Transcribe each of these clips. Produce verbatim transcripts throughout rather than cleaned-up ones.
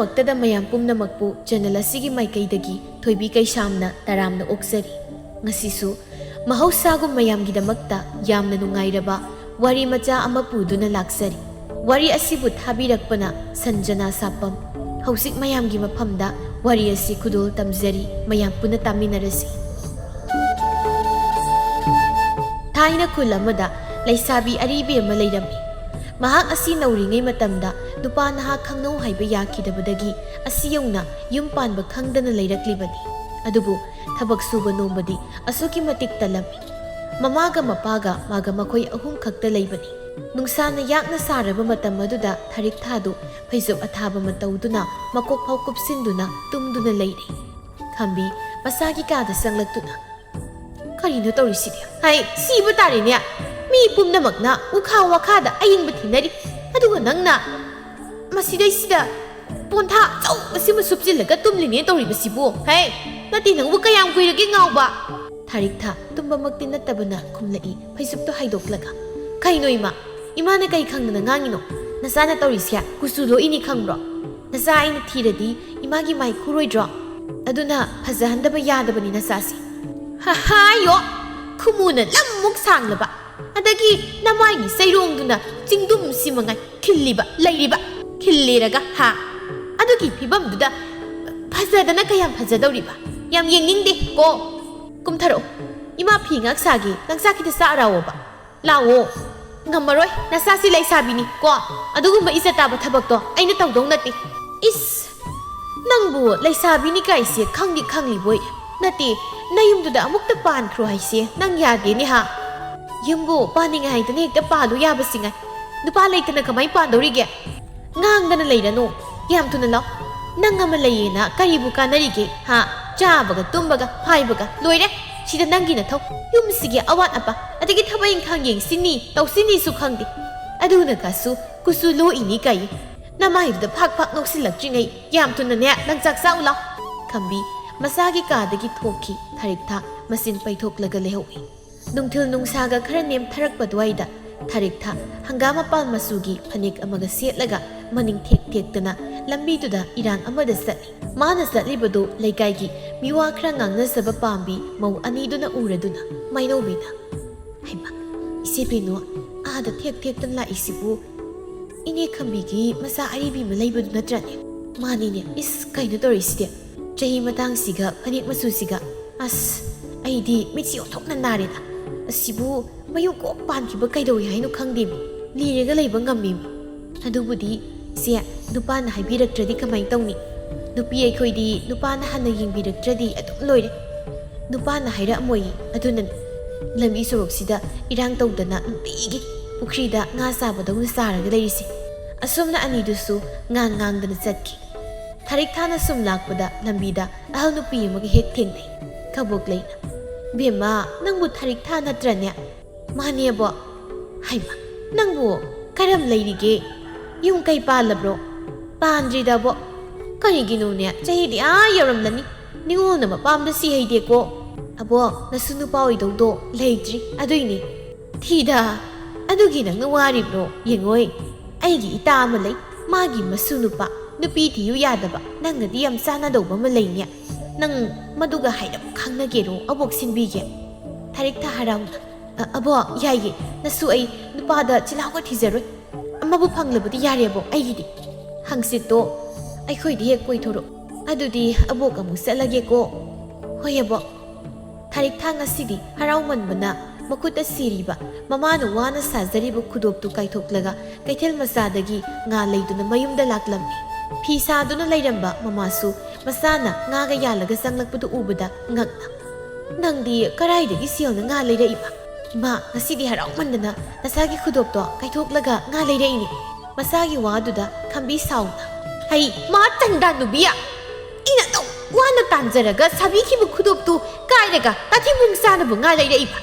ꯃꯛꯇꯗ ꯃꯌꯥꯝ ꯄꯨꯝꯅꯃꯛꯄꯨ channel ꯑꯁꯤꯒꯤ ꯃꯥꯏꯀꯩꯗꯒꯤ ꯊꯣꯏꯕꯤ ꯀꯩꯁꯥꯝꯅ ꯇꯔꯥꯝꯅ ꯑꯣꯛꯆꯔꯤ꯫ ꯉꯁꯤꯁꯨ ꯃꯍꯧꯁꯥꯒꯨꯝ ꯃꯌꯥꯝꯒꯤꯗꯃꯛꯇ ꯌꯥꯝꯅ ꯅꯨꯡꯉꯥꯏꯔꯕ ꯋꯥꯔꯤ ꯃꯆꯥ ꯑꯃ ꯄꯨꯗꯨꯅ ꯂꯥꯛꯆꯔꯤ꯫ ꯋꯥꯔꯤ ꯑꯁꯤꯕꯨ ꯊꯥꯕꯤꯔꯛꯄꯅ ꯁꯟꯖꯅꯥ ꯁꯥꯄꯝ꯫ ꯍꯧꯖꯤꯛ ꯃꯌꯥꯝꯒꯤ ꯃꯐꯝꯗ ꯋꯥꯔꯤ ꯑꯁꯤ ꯈꯨꯗꯣꯜ ꯇꯝꯖꯔꯤ, ꯃꯌꯥꯝ ꯄꯨꯟꯅ ꯇꯥꯃꯤꯟꯅꯔꯁꯤ꯫ ꯊꯥꯏꯅ ꯈꯨꯜ ꯑꯃꯗ ꯂꯩꯁꯥꯕꯤ ꯑꯔꯤꯕꯤ ꯑꯃ ꯂꯩꯔꯝꯃꯤ꯫ ꯃꯍꯥꯛ ꯑꯁꯤ ꯅꯧꯔꯤꯉꯩ ꯃꯇꯝꯗ ꯅꯨꯄꯥ ꯅꯍꯥ ꯈꯪꯅꯧ ꯍꯥꯏꯕ ꯌꯥꯈꯤꯗꯕꯗꯒꯤ ꯑꯁꯤ ꯌꯧꯅ ꯌꯨꯝ ꯄꯥꯟꯕ ꯈꯪꯗꯅ ꯂꯩꯔꯛꯂꯤꯕꯅꯤ꯫ ꯑꯗꯨꯕꯨ ꯊꯕꯛ ꯁꯨꯕ ꯅꯣꯝꯕꯗꯤ ꯑꯁꯨꯛꯀꯤ ꯃꯇꯤꯛ ꯇꯜꯂꯝꯃꯤ꯫ ꯃꯃꯥꯒ ꯃꯄꯥꯒ ꯃꯥꯒ ꯃꯈꯣꯏ ꯑꯍꯨꯝ ꯈꯛꯇ ꯂꯩꯕꯅꯤ꯫ ꯅꯨꯡꯁꯥꯅ ꯌꯥꯛꯅ ꯁꯥꯔꯕ ꯃꯇꯝ ꯑꯗꯨꯗ ꯊꯔꯤꯛ ꯊꯥꯗꯨ ꯐꯩꯖꯨꯞ ꯑꯊꯥꯕ ꯑꯃ ꯇꯧꯗꯨꯅ ꯃꯀꯣꯛ ꯐꯥꯎ ꯀꯨꯞꯁꯤꯟꯗꯨꯅ ꯇꯨꯝꯗꯨꯅ ꯂꯩꯔꯤ꯫ ꯈꯝꯕꯤ ꯃꯁꯥꯒꯤ ꯀꯥꯗ ꯆꯪꯂꯛꯇꯨꯅ, "ꯀꯔꯤꯅꯣ ꯇꯧꯔꯤꯁꯤꯗꯤ? ꯍꯥꯏ, ꯁꯤꯕ ꯇꯥꯔꯦꯅꯦ꯫ ꯃꯤ ꯄꯨꯝꯅꯃꯛꯅ ꯎꯈꯥ ꯋꯥꯈꯥꯗ ꯑꯌꯤꯡꯕ ꯊꯤꯅꯔꯤ, ꯑꯗꯨꯒ ꯅꯪꯅ ꯃꯁꯤꯗꯩꯁꯤꯗ ꯄꯣꯟꯊꯥ ꯑꯆꯧꯕꯁꯤꯃ ꯁꯨꯞꯆꯤꯜꯂꯒ ꯇꯨꯝꯂꯤꯅꯦ ꯇꯧꯔꯤꯕꯁꯤꯕꯨ꯫ ꯍꯦ, ꯅꯠꯇꯦ, ꯅꯪꯕꯨ ꯀꯌꯥꯝ ꯀꯨꯏꯔꯒꯦ ꯉꯥꯎꯕ?" ꯊꯥꯔꯤꯛ ꯊꯥ ꯇꯨꯝꯕꯃꯛꯇꯤ ꯅꯠꯇꯕꯅ ꯈꯨꯝꯂꯛꯏ, ꯐꯩꯖꯨꯞꯇꯣ ꯍꯥꯏꯗꯣꯛꯂꯒ꯫ "ꯀꯩꯅꯣ ꯏꯃꯥ? ꯏꯃꯥꯅ ꯀꯩ ꯈꯪꯗꯅ ꯉꯥꯡꯉꯤꯅꯣ? ꯅꯆꯥꯅ ꯇꯧꯔꯤꯁꯦ ꯀꯨꯆꯨ ꯂꯣꯛꯏꯅꯤ ꯈꯪꯕ꯭ꯔꯣ? ꯅꯆꯥ ꯑꯩꯅ ꯊꯤꯔꯗꯤ ꯏꯃꯥꯒꯤ ꯃꯥꯏ ꯈꯨꯔꯣꯏꯗ꯭ꯔꯣ? ꯑꯗꯨꯅ ꯐꯖꯍꯟꯗꯕ ꯌꯥꯗꯕꯅꯤ ꯅꯆꯥꯁꯦ꯫" "ꯍꯥ, ꯍꯥꯏꯌꯣ, ꯈꯨꯃꯨꯅ ꯂꯝꯃꯨꯛ ꯁꯥꯡꯂꯕ, ꯑꯗꯒꯤ ꯅꯃꯥꯏꯒꯤ ꯆꯩꯔꯣꯡꯗꯨꯅ ꯆꯤꯡꯗꯨꯝꯁꯤ ꯃꯉꯥꯏ ꯈꯤꯜꯂꯤꯕ, ꯂꯩꯔꯤꯕ, ꯈꯤꯜꯂꯤꯔꯒ, ꯍꯥ? ꯑꯗꯨꯒꯤ ꯐꯤꯕꯝꯗꯨꯗ ꯐꯖꯗꯅ ꯀꯌꯥꯝ ꯐꯖꯗꯧꯔꯤꯕ? ꯌꯥꯝ ꯌꯦꯡꯅꯤꯡꯗꯦ ꯀꯣ꯫ ꯀꯨꯝꯊꯔꯛꯑꯣ, ꯏꯃꯥ ꯐꯤ ꯉꯥꯛ ꯁꯥꯒꯦ, ꯅꯪ ꯆꯥꯛ ꯈꯤꯇ ꯆꯥꯔꯛꯑꯣꯕ꯫ ꯂꯥꯛꯑꯣ꯫" "ꯉꯝꯃꯔꯣꯏ, ꯅꯆꯥꯁꯤ ꯂꯩꯁꯥꯕꯤꯅꯤ ꯀꯣ, ꯑꯗꯨꯒꯨꯝꯕ ꯏꯖꯠ ꯇꯥꯕ ꯊꯕꯛꯇꯣ ꯑꯩꯅ ꯇꯧꯗꯧ ꯅꯠꯇꯦ꯫" "ꯏꯁ, ꯅꯪꯕꯨ ꯂꯩꯁꯥꯕꯤꯅꯤ ꯀꯥꯏꯁꯦ ꯈꯪꯗꯤ ꯈꯪꯂꯤꯕꯣꯏ? ꯅꯠꯇꯦ, ꯅꯌꯨꯝꯗꯨꯗ ꯑꯃꯨꯛꯇ ꯄꯥꯟꯈ꯭ꯔꯣ ꯍꯥꯏꯁꯦ ꯅꯪ ꯌꯥꯗꯦꯅꯦ ꯍꯥ? ꯌꯨꯝꯕꯨ ꯄꯥꯅꯤꯡꯉꯦ ꯍꯥꯏꯗꯅ ꯍꯦꯛꯇ ꯄꯥꯜꯂꯨ ꯌꯥꯕꯁꯤ ꯉꯥꯏ꯫ ꯅꯨꯄꯥ ꯂꯩꯇꯅ ꯀꯃꯥꯏ ꯄꯥꯟꯗꯧꯔꯤꯒꯦ? ꯉꯥꯡꯗꯅ ꯂꯩꯔꯅꯨ, ꯌꯥꯝ ꯊꯨꯅ ꯂꯥꯎ꯫ ꯅꯪ ꯑꯃ ꯂꯩꯌꯦꯅ ꯀꯔꯤꯕꯨ ꯀꯥꯟꯅꯔꯤꯒꯦ ꯍꯥ? ꯆꯥꯕꯒ ꯇꯨꯝꯕꯒ ꯐꯥꯏꯕꯒ ꯂꯣꯏꯔꯦ꯫ ꯁꯤꯗ ꯅꯪꯒꯤ ꯅꯊꯧ, ꯌꯨꯝꯁꯤꯒꯤ ꯑꯋꯥꯠ ꯑꯄꯥ, ꯑꯗꯒꯤ ꯊꯕꯛ ꯏꯪꯈꯥꯡ ꯌꯦꯡꯁꯤꯟꯅꯤ ꯇꯧꯁꯤꯟꯅꯤꯁꯨ ꯈꯪꯗꯦ꯫ ꯑꯗꯨꯅ ꯀꯁꯨ ꯀꯨꯆꯨ ꯂꯣꯛꯏꯅꯤ ꯀꯥꯏ꯫ ꯅꯃꯥꯏꯗꯨꯗ ꯐꯥꯛ ꯐꯥꯛ ꯅꯣꯛꯁꯤꯜꯂꯛꯇ꯭ꯔꯤꯉꯩ ꯌꯥꯝ ꯊꯨꯅꯅꯦ ꯅꯪ ꯆꯥꯛ ꯆꯥꯎ ꯂꯥꯎ꯫" ꯈꯝꯕꯤ ꯃꯁꯥꯒꯤ ꯀꯥꯗꯒꯤ ꯊꯣꯛꯈꯤ꯫ ꯊꯥꯔꯤꯛ ꯊꯥ ꯃꯆꯤꯟ ꯄꯩꯊꯣꯛꯂꯒ ꯂꯩꯍꯧꯏ꯫ ꯅꯨꯡꯊꯤꯜ ꯅꯨꯡꯁꯥꯒ ꯈꯔ ꯅꯦꯝꯊꯔꯛꯄ ꯑꯗꯨꯋꯥꯏꯗ ꯊꯥꯔꯤꯛꯊꯥ ꯍꯪꯒꯥꯝ ꯃꯄꯥꯟ ꯃꯆꯨꯒꯤ ꯐꯅꯦꯛ ꯑꯃꯒ ꯁꯦꯠꯂꯒ ꯃꯅꯤꯡ ꯊꯦꯛ ꯊꯦꯛꯇꯅ ꯂꯝꯕꯤꯗꯨꯗ ꯏꯔꯥꯡ ꯑꯃꯗ ꯆꯠꯂꯤ꯫ ꯃꯥꯅ ꯆꯠꯂꯤꯕꯗꯨ ꯂꯩꯀꯥꯏꯒꯤ ꯃꯤꯋꯥ ꯈꯔ ꯉꯥꯡꯅꯖꯕ ꯄꯥꯝꯕꯤ ꯃꯧ ꯑꯅꯤꯗꯨꯅ ꯎꯔꯗꯨꯅ ꯃꯥꯏꯅꯧꯕꯤꯅ, "ꯍꯩꯃꯥ, ꯏꯆꯦ ꯕꯦꯅꯨ, ꯑꯥꯗ ꯊꯦꯛ ꯊꯦꯛꯇꯅ ꯂꯥꯛꯏꯁꯤꯕꯨ ꯏꯅꯦ ꯈꯝꯕꯤꯒꯤ ꯃꯆꯥ ꯑꯔꯤꯕꯤ ꯑꯃ ꯂꯩꯕꯗꯨ ꯅꯠꯇ꯭ꯔꯅꯦ?" "ꯃꯥꯅꯤꯅꯦ꯫ ꯏꯁ, ꯀꯩꯅꯣ ꯇꯧꯔꯤꯁꯤꯗꯤ? ꯆꯍꯤ ꯃꯇꯥꯡꯁꯤꯒ ꯐꯅꯦꯛ ꯃꯆꯨꯁꯤꯒ꯫ ꯑꯁ, ꯑꯩꯗꯤ ꯃꯤꯠꯁꯤ ꯑꯣꯟꯊꯣꯛꯅ ꯅꯥꯔꯦꯗ꯫ ꯑꯁꯤꯕꯨ ꯃꯌꯨꯝ ꯀꯣꯛ ꯄꯥꯟꯈꯤꯕ ꯀꯩꯗꯧꯏ ꯍꯥꯏꯅꯣ ꯈꯪꯗꯦꯃꯤ꯫ ꯂꯤꯔꯒ ꯂꯩꯕ ꯉꯝꯃꯤꯃꯤ꯫ ꯑꯗꯨꯕꯨꯗꯤ ꯏꯆꯦ, ꯅꯨꯄꯥꯅ ꯍꯥꯏꯕꯤꯔꯛꯇ꯭ꯔꯗꯤ ꯀꯃꯥꯏ ꯇꯧꯅꯤ? ꯅꯨꯄꯤ ꯑꯩꯈꯣꯏꯗꯤ ꯅꯨꯄꯥꯅ ꯍꯥꯟꯅ ꯌꯦꯡꯕꯤꯔꯛꯇ꯭ꯔꯗꯤ ꯑꯗꯨꯝ ꯂꯣꯏꯔꯦ꯫ ꯅꯨꯄꯥꯅ ꯍꯥꯏꯔꯛꯑꯝꯃꯣꯏꯌꯦ, ꯑꯗꯨꯅꯅꯤ ꯂꯝꯕꯤ ꯁꯣꯔꯣꯛꯁꯤꯗ ꯏꯔꯥꯡ ꯇꯧꯗꯅ ꯅꯨꯡꯇꯤꯒꯤ ꯄꯨꯈ꯭ꯔꯤꯗ ꯉꯥ ꯆꯥꯕꯗꯧꯅ ꯆꯥꯔꯒ ꯂꯩꯔꯤꯁꯦ꯫" ꯑꯁꯣꯝꯅ ꯑꯅꯤꯗꯨꯁꯨ ꯉꯥꯡ ꯉꯥꯡꯗꯅ ꯆꯠꯈꯤ꯫ ꯊꯥꯔꯤꯛꯊꯥꯅ ꯁꯨꯝ ꯂꯥꯛꯄꯗ ꯂꯝꯕꯤꯗ ꯑꯍꯜ ꯅꯨꯄꯤ ꯑꯃꯒ ꯍꯦꯛ ꯊꯦꯡꯅꯩ꯫ ꯀꯕꯣꯛꯂꯩꯅ, "ꯕꯦꯝꯃ, ꯅꯪꯕꯨ ꯊꯥꯔꯤꯛꯊꯥ ꯅꯠꯇ꯭ꯔꯅꯦ?" "ꯃꯥꯅꯦ, ꯑꯕꯣꯛ꯫" "ꯍꯩꯃꯥ, ꯅꯪꯕꯨ ꯀꯔꯝ ꯂꯩꯔꯤꯒꯦ? ꯌꯨꯝ ꯀꯩ ꯄꯥꯜꯂꯕ꯭ꯔꯣ?" "ꯄꯥꯟꯗ꯭ꯔꯤꯗ, ꯑꯕꯣꯛ꯫" "ꯀꯔꯤꯒꯤꯅꯣꯅꯦ? ꯆꯍꯤꯗꯤ ꯑꯥ ꯌꯧꯔꯝꯂꯅꯤ꯫ ꯅꯤꯉꯣꯜꯅ ꯃꯄꯥꯝꯗ ꯁꯤ ꯍꯩꯗꯦꯀꯣ꯫" "ꯑꯕꯣꯛ, ꯅꯁꯨ ꯅꯨꯄꯥ ꯑꯣꯏꯗꯧꯗꯣ ꯂꯩꯇ꯭ꯔꯤ, ꯑꯗꯨꯏꯅꯦ꯫" "ꯊꯤꯗ, ꯑꯗꯨꯒꯤ ꯅꯪꯅ ꯋꯥꯔꯤꯕ꯭ꯔꯣ? ꯌꯦꯡꯉꯣꯏ, ꯑꯩꯒꯤ ꯏꯇꯥ ꯑꯃ ꯂꯩ, ꯃꯥꯒꯤ ꯃꯁꯨ ꯅꯨꯄꯥ ꯅꯨꯄꯤ ꯊꯤꯌꯨ ꯌꯥꯗꯕ, ꯅꯪꯒꯗꯤ ꯌꯥꯝ ꯆꯥꯟꯅꯗꯧꯕ ꯑꯃ ꯂꯩꯅꯦ꯫ ꯅꯪ ꯃꯗꯨꯒ ꯍꯥꯏꯔꯞ ꯈꯪꯅꯒꯦꯔꯣ? ꯑꯕꯣꯛ ꯁꯤꯟꯕꯤꯒꯦ꯫" ꯊꯥꯔꯤꯛꯊꯥ ꯍꯔꯥꯎꯅ, "ꯑ, ꯑꯕꯣꯛ, ꯌꯥꯏꯌꯦ꯫ ꯅꯁꯨ ꯑꯩ ꯅꯨꯄꯥꯗ ꯆꯤꯜꯍꯥꯎꯒ ꯊꯤꯖꯔꯣꯏ꯫ ꯑꯃꯕꯨ ꯐꯪꯂꯕꯗꯤ ꯌꯥꯔꯦ, ꯑꯕꯣꯛ, ꯑꯩꯒꯤꯗꯤ꯫ ꯍꯪꯆꯤꯠꯇꯣ ꯑꯩꯈꯣꯏꯗ ꯍꯦꯛ ꯀꯣꯏꯊꯣꯔꯛꯎ꯫ ꯑꯗꯨꯗꯤ ꯑꯕꯣꯛ ꯑꯃꯨꯛ ꯆꯠꯂꯒꯦꯀꯣ꯫" "ꯍꯣꯏ, ꯑꯕꯣꯛ꯫" ꯊꯥꯔꯤꯛꯊꯥ ꯉꯁꯤꯗꯤ ꯍꯔꯥꯎꯃꯟꯕꯅ ꯃꯈꯨꯠꯇ ꯁꯤꯔꯤꯕ ꯃꯃꯥꯅ ꯋꯥꯅ ꯁꯥꯖꯔꯤꯕ ꯈꯨꯗꯣꯞꯇꯨ ꯀꯥꯏꯊꯣꯛꯂꯒ ꯀꯩꯊꯦꯜ ꯃꯆꯥꯗꯒꯤ ꯉꯥ ꯂꯩꯗꯨꯅ ꯃꯌꯨꯝꯗ ꯂꯥꯛꯂꯝꯃꯤ꯫ ꯐꯤ ꯁꯥꯗꯨꯅ ꯂꯩꯔꯝꯕ ꯃꯃꯥꯁꯨ ꯃꯆꯥꯅ ꯉꯥꯒ ꯌꯥꯜꯂꯒ ꯆꯪꯂꯛꯄꯗꯨ ꯎꯕꯗ ꯉꯛꯅ, "ꯅꯪꯗꯤ ꯀꯔꯥꯏꯗꯒꯤ ꯁꯦꯜꯅ ꯉꯥ ꯂꯩꯔꯛꯏꯕ?" "ꯏꯃꯥ, ꯉꯁꯤꯗꯤ ꯍꯔꯥꯎꯃꯟꯗꯅ ꯅꯁꯥꯒꯤ ꯈꯨꯗꯣꯞꯇꯣ ꯀꯥꯏꯊꯣꯛꯂꯒ ꯉꯥ ꯂꯩꯔꯛꯏꯅꯤ꯫" ꯃꯆꯥꯒꯤ ꯋꯥꯗꯨꯗ ꯈꯝꯕꯤ ꯁꯥꯎꯅ, "ꯍꯩ ꯃꯥ ꯇꯟꯗꯥ ꯅꯨꯕꯤ! ꯑꯩꯅ ꯑꯗꯨꯛ ꯋꯥꯅ ꯇꯥꯟꯖꯔꯒ ꯁꯥꯕꯤꯈꯤꯕ ꯈꯨꯗꯣꯞꯇꯨ ꯀꯥꯏꯔꯒ ꯇꯥꯊꯤꯕꯨꯡ ꯆꯥꯅꯕ ꯉꯥ ꯂꯩꯔꯛꯏꯕ?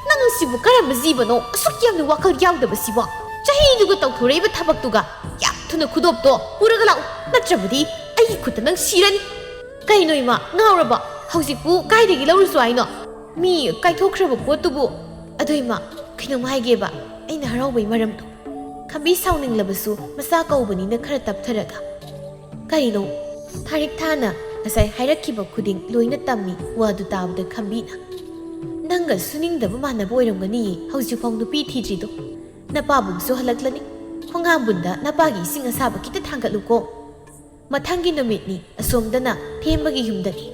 ꯅꯪ ꯁꯤꯕꯨ ꯀꯔꯝꯕ ꯖꯤꯕꯅꯣ ꯑꯁꯨꯛ ꯌꯥꯝꯅ ꯋꯥꯈꯜ ꯌꯥꯎꯗꯕꯁꯤꯕꯣ? ꯆꯍꯤꯗꯨꯒ ꯇꯧꯊꯣꯔꯛꯏꯕ ꯊꯕꯛꯇꯨꯒ ꯌꯥꯝ ꯊꯨꯅ ꯈꯨꯗꯣꯞꯇꯣ ꯄꯨꯔꯒ ꯂꯥꯛꯎ, ꯅꯠꯇ꯭ꯔꯕꯗꯤ ꯑꯩꯒꯤ ꯈꯨꯠꯇ ꯅꯪ ꯁꯤꯔꯅꯤ!" "ꯀꯩꯅꯣ ꯏꯃꯥ, ꯉꯥꯎꯔꯕꯣ? ꯍꯧꯖꯤꯛꯄꯨ ꯀꯥꯏꯗꯒꯤ ꯂꯧꯔꯨꯁꯨ ꯍꯥꯏꯅꯣ? ꯃꯤ ꯀꯥꯏꯊꯣꯛꯈ꯭ꯔꯕ ꯄꯣꯠꯇꯨꯕꯨ?" "ꯑꯗꯣ ꯏꯃꯥ, ꯀꯩꯅꯣꯝ ꯍꯥꯏꯒꯦꯕ, ꯑꯩꯅ ꯍꯔꯥꯎꯕꯩ ꯃꯔꯝꯗꯣ꯫ ꯈꯝꯕꯤ ꯁꯥꯎꯅꯤꯡꯂꯕꯁꯨ ꯃꯆꯥ ꯀꯧꯕꯅꯤꯅ ꯈꯔ ꯇꯞꯊꯔꯒ, "ꯀꯔꯤꯅꯣ? ꯊꯥꯔꯤꯛ ꯊꯥꯅ ꯉꯁꯥꯏ ꯍꯥꯏꯔꯛꯈꯤꯕ ꯈꯨꯗꯤꯡ ꯂꯣꯏꯅ ꯇꯝꯃꯤ ꯋꯥꯗꯨ ꯇꯥꯕꯗ ꯈꯝꯕꯤꯅ꯫ "ꯅꯪꯒ ꯁꯨꯅꯤꯡꯗꯕ ꯃꯥꯟꯅꯕ ꯑꯣꯏꯔꯝꯒꯅꯤꯌꯦ ꯍꯧꯖꯤꯛꯐꯥꯎ ꯅꯨꯄꯤ ꯊꯤꯗ꯭ꯔꯤꯗꯣ꯫ ꯅꯄꯥꯕꯨꯡꯁꯨ ꯍꯜꯂꯛꯂꯅꯤ꯫ ꯈꯣꯡꯍꯥꯝꯕꯨꯟꯗ ꯅꯄꯥꯒꯤ ꯏꯁꯤꯡ ꯑꯁꯥꯕ ꯈꯤꯇ ꯊꯥꯡꯒꯠꯂꯨꯀꯣ꯫ ꯃꯊꯪꯒꯤ ꯅꯨꯃꯤꯠꯅꯤ, ꯑꯁꯣꯝꯗꯅ ꯊꯦꯝꯕꯒꯤ ꯌꯨꯝꯗꯅꯤ"꯫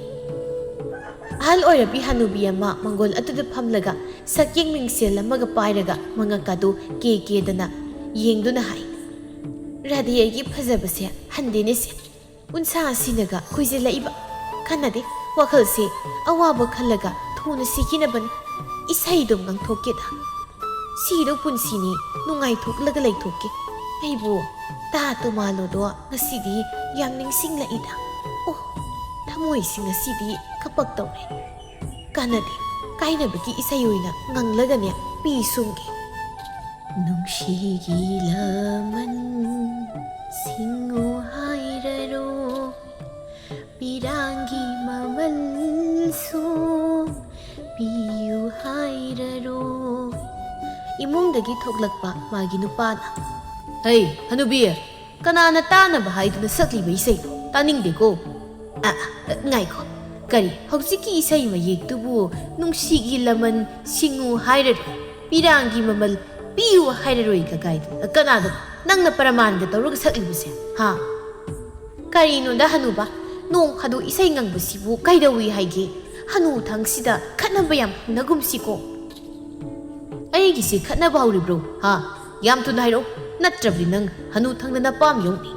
ꯑꯍꯜ ꯑꯣꯏꯔꯕꯤ ꯍꯅꯨꯕꯤ ꯑꯃ ꯃꯪꯒꯣꯜ ꯑꯗꯨꯗ ꯐꯝꯂꯒ ꯁꯛꯌꯦꯡ ꯃꯤꯡꯁꯦꯜ ꯑꯃꯒ ꯄꯥꯏꯔꯒ ꯃꯉꯛꯀꯥꯗꯨ ꯀꯦ ꯀꯦꯗꯅ ꯌꯦꯡꯗꯨꯅ ꯍꯥꯏ, "ꯔꯥꯙꯦ ꯑꯩꯒꯤ ꯐꯖꯕꯁꯦ ꯍꯟꯗꯦꯅꯦ ꯁꯦ꯫ ꯎꯟꯁꯥ ꯑꯁꯤꯅꯒ ꯈꯨꯏꯖꯤꯜꯂꯛꯏꯕ꯫ ꯀꯥꯟꯅꯗꯦ, ꯋꯥꯈꯜꯁꯦ ꯑꯋꯥꯕ ꯈꯜꯂꯒ ꯊꯨꯅ ꯁꯤꯈꯤꯅꯕꯅꯤ꯫ ꯏꯁꯩꯗꯨꯝ ꯉꯪꯊꯣꯛꯀꯦꯗ꯫ ꯁꯤꯗꯧ ꯄꯨꯟꯁꯤꯅꯤ, ꯅꯨꯡꯉꯥꯏꯊꯣꯛꯂꯒ ꯂꯩꯊꯣꯛꯀꯦ꯫ ꯑꯩꯕꯨ ꯇꯥ ꯇꯣꯃꯥꯂꯣꯗꯣ ꯉꯁꯤꯗꯤ ꯌꯥꯝ ꯅꯤꯡꯁꯤꯡꯂꯛꯏꯗ꯫ ꯑꯣ, ꯊꯃꯣꯏꯁꯤ ꯉꯁꯤꯗꯤ ꯀꯄꯛ ꯇꯧꯔꯦ꯫ ꯀꯥꯟꯅꯗꯦ, ꯀꯥꯏꯅꯕꯒꯤ ꯏꯁꯩ ꯑꯣꯏꯅ ꯉꯪꯂꯒꯅꯦ ꯄꯤ ꯁꯨꯝꯒꯦ"꯫ "ꯅꯨꯡꯁꯤꯒꯤ ꯂꯃꯟ ꯁꯤꯡꯉꯨ ꯍꯥꯏꯔꯔꯣ, ꯄꯤꯔꯥꯡꯒꯤ ꯃꯃꯜꯁꯨ ꯄꯤꯌꯨ ꯍꯥꯏꯔꯔꯣ"꯫ ꯏꯃꯨꯡꯗꯒꯤ ꯊꯣꯛꯂꯛꯄ ꯃꯥꯒꯤ ꯅꯨꯄꯥꯅ, "ꯍꯩ, ꯍꯅꯨꯕꯤ, ꯀꯅꯥꯅ ꯇꯥꯅꯕ ꯍꯥꯏꯗꯨꯅ ꯁꯛꯂꯤꯕ ꯏꯁꯩꯅꯣ? ꯇꯥꯅꯤꯡꯗꯦꯀꯣ"꯫ "ꯑ, ꯑ, ꯉꯥꯏꯈꯣ, ꯀꯔꯤ ꯍꯧꯖꯤꯛꯀꯤ ꯏꯁꯩ ꯃꯌꯦꯛꯇꯨꯕꯨ ꯅꯨꯡꯁꯤꯒꯤ ꯂꯃꯟ ꯁꯤꯡꯉꯨ ꯍꯥꯏꯔꯔꯣ, ꯄꯤꯔꯥꯡꯒꯤ ꯃꯃꯜ ꯄꯤꯌꯨ ꯍꯥꯏꯔꯔꯣꯏꯒ ꯀꯥꯏꯗꯅ ꯀꯅꯥꯗꯅꯣ ꯅꯪꯅ ꯄ꯭ꯔꯃꯥꯟꯒ ꯇꯧꯔꯒ ꯁꯛꯂꯤꯕꯁꯦ, ꯍꯥ?" "ꯀꯔꯤꯅꯣꯗ ꯍꯅꯨꯕ, ꯅꯣꯡ ꯐꯥꯗꯣꯛ ꯏꯁꯩ ꯉꯪꯕꯁꯤꯕꯨ ꯀꯩꯗꯧꯏ ꯍꯥꯏꯒꯦ? ꯍꯅꯨꯊꯪꯁꯤꯗ ꯈꯠꯅꯕ ꯌꯥꯝ ꯍꯧꯅꯒꯨꯝꯁꯤꯀꯣ"꯫ "ꯑꯩꯒꯤꯁꯤ ꯈꯠꯅꯕ ꯍꯧꯔꯤꯕ꯭ꯔꯣ? ꯍꯥ? ꯌꯥꯝ ꯊꯨꯅ ꯍꯥꯏꯔꯛꯎ, ꯅꯠꯇ꯭ꯔꯕꯗꯤ ꯅꯪ ꯍꯅꯨꯊꯪꯗ ꯅꯄꯥꯝ ꯌꯧꯅꯤ"꯫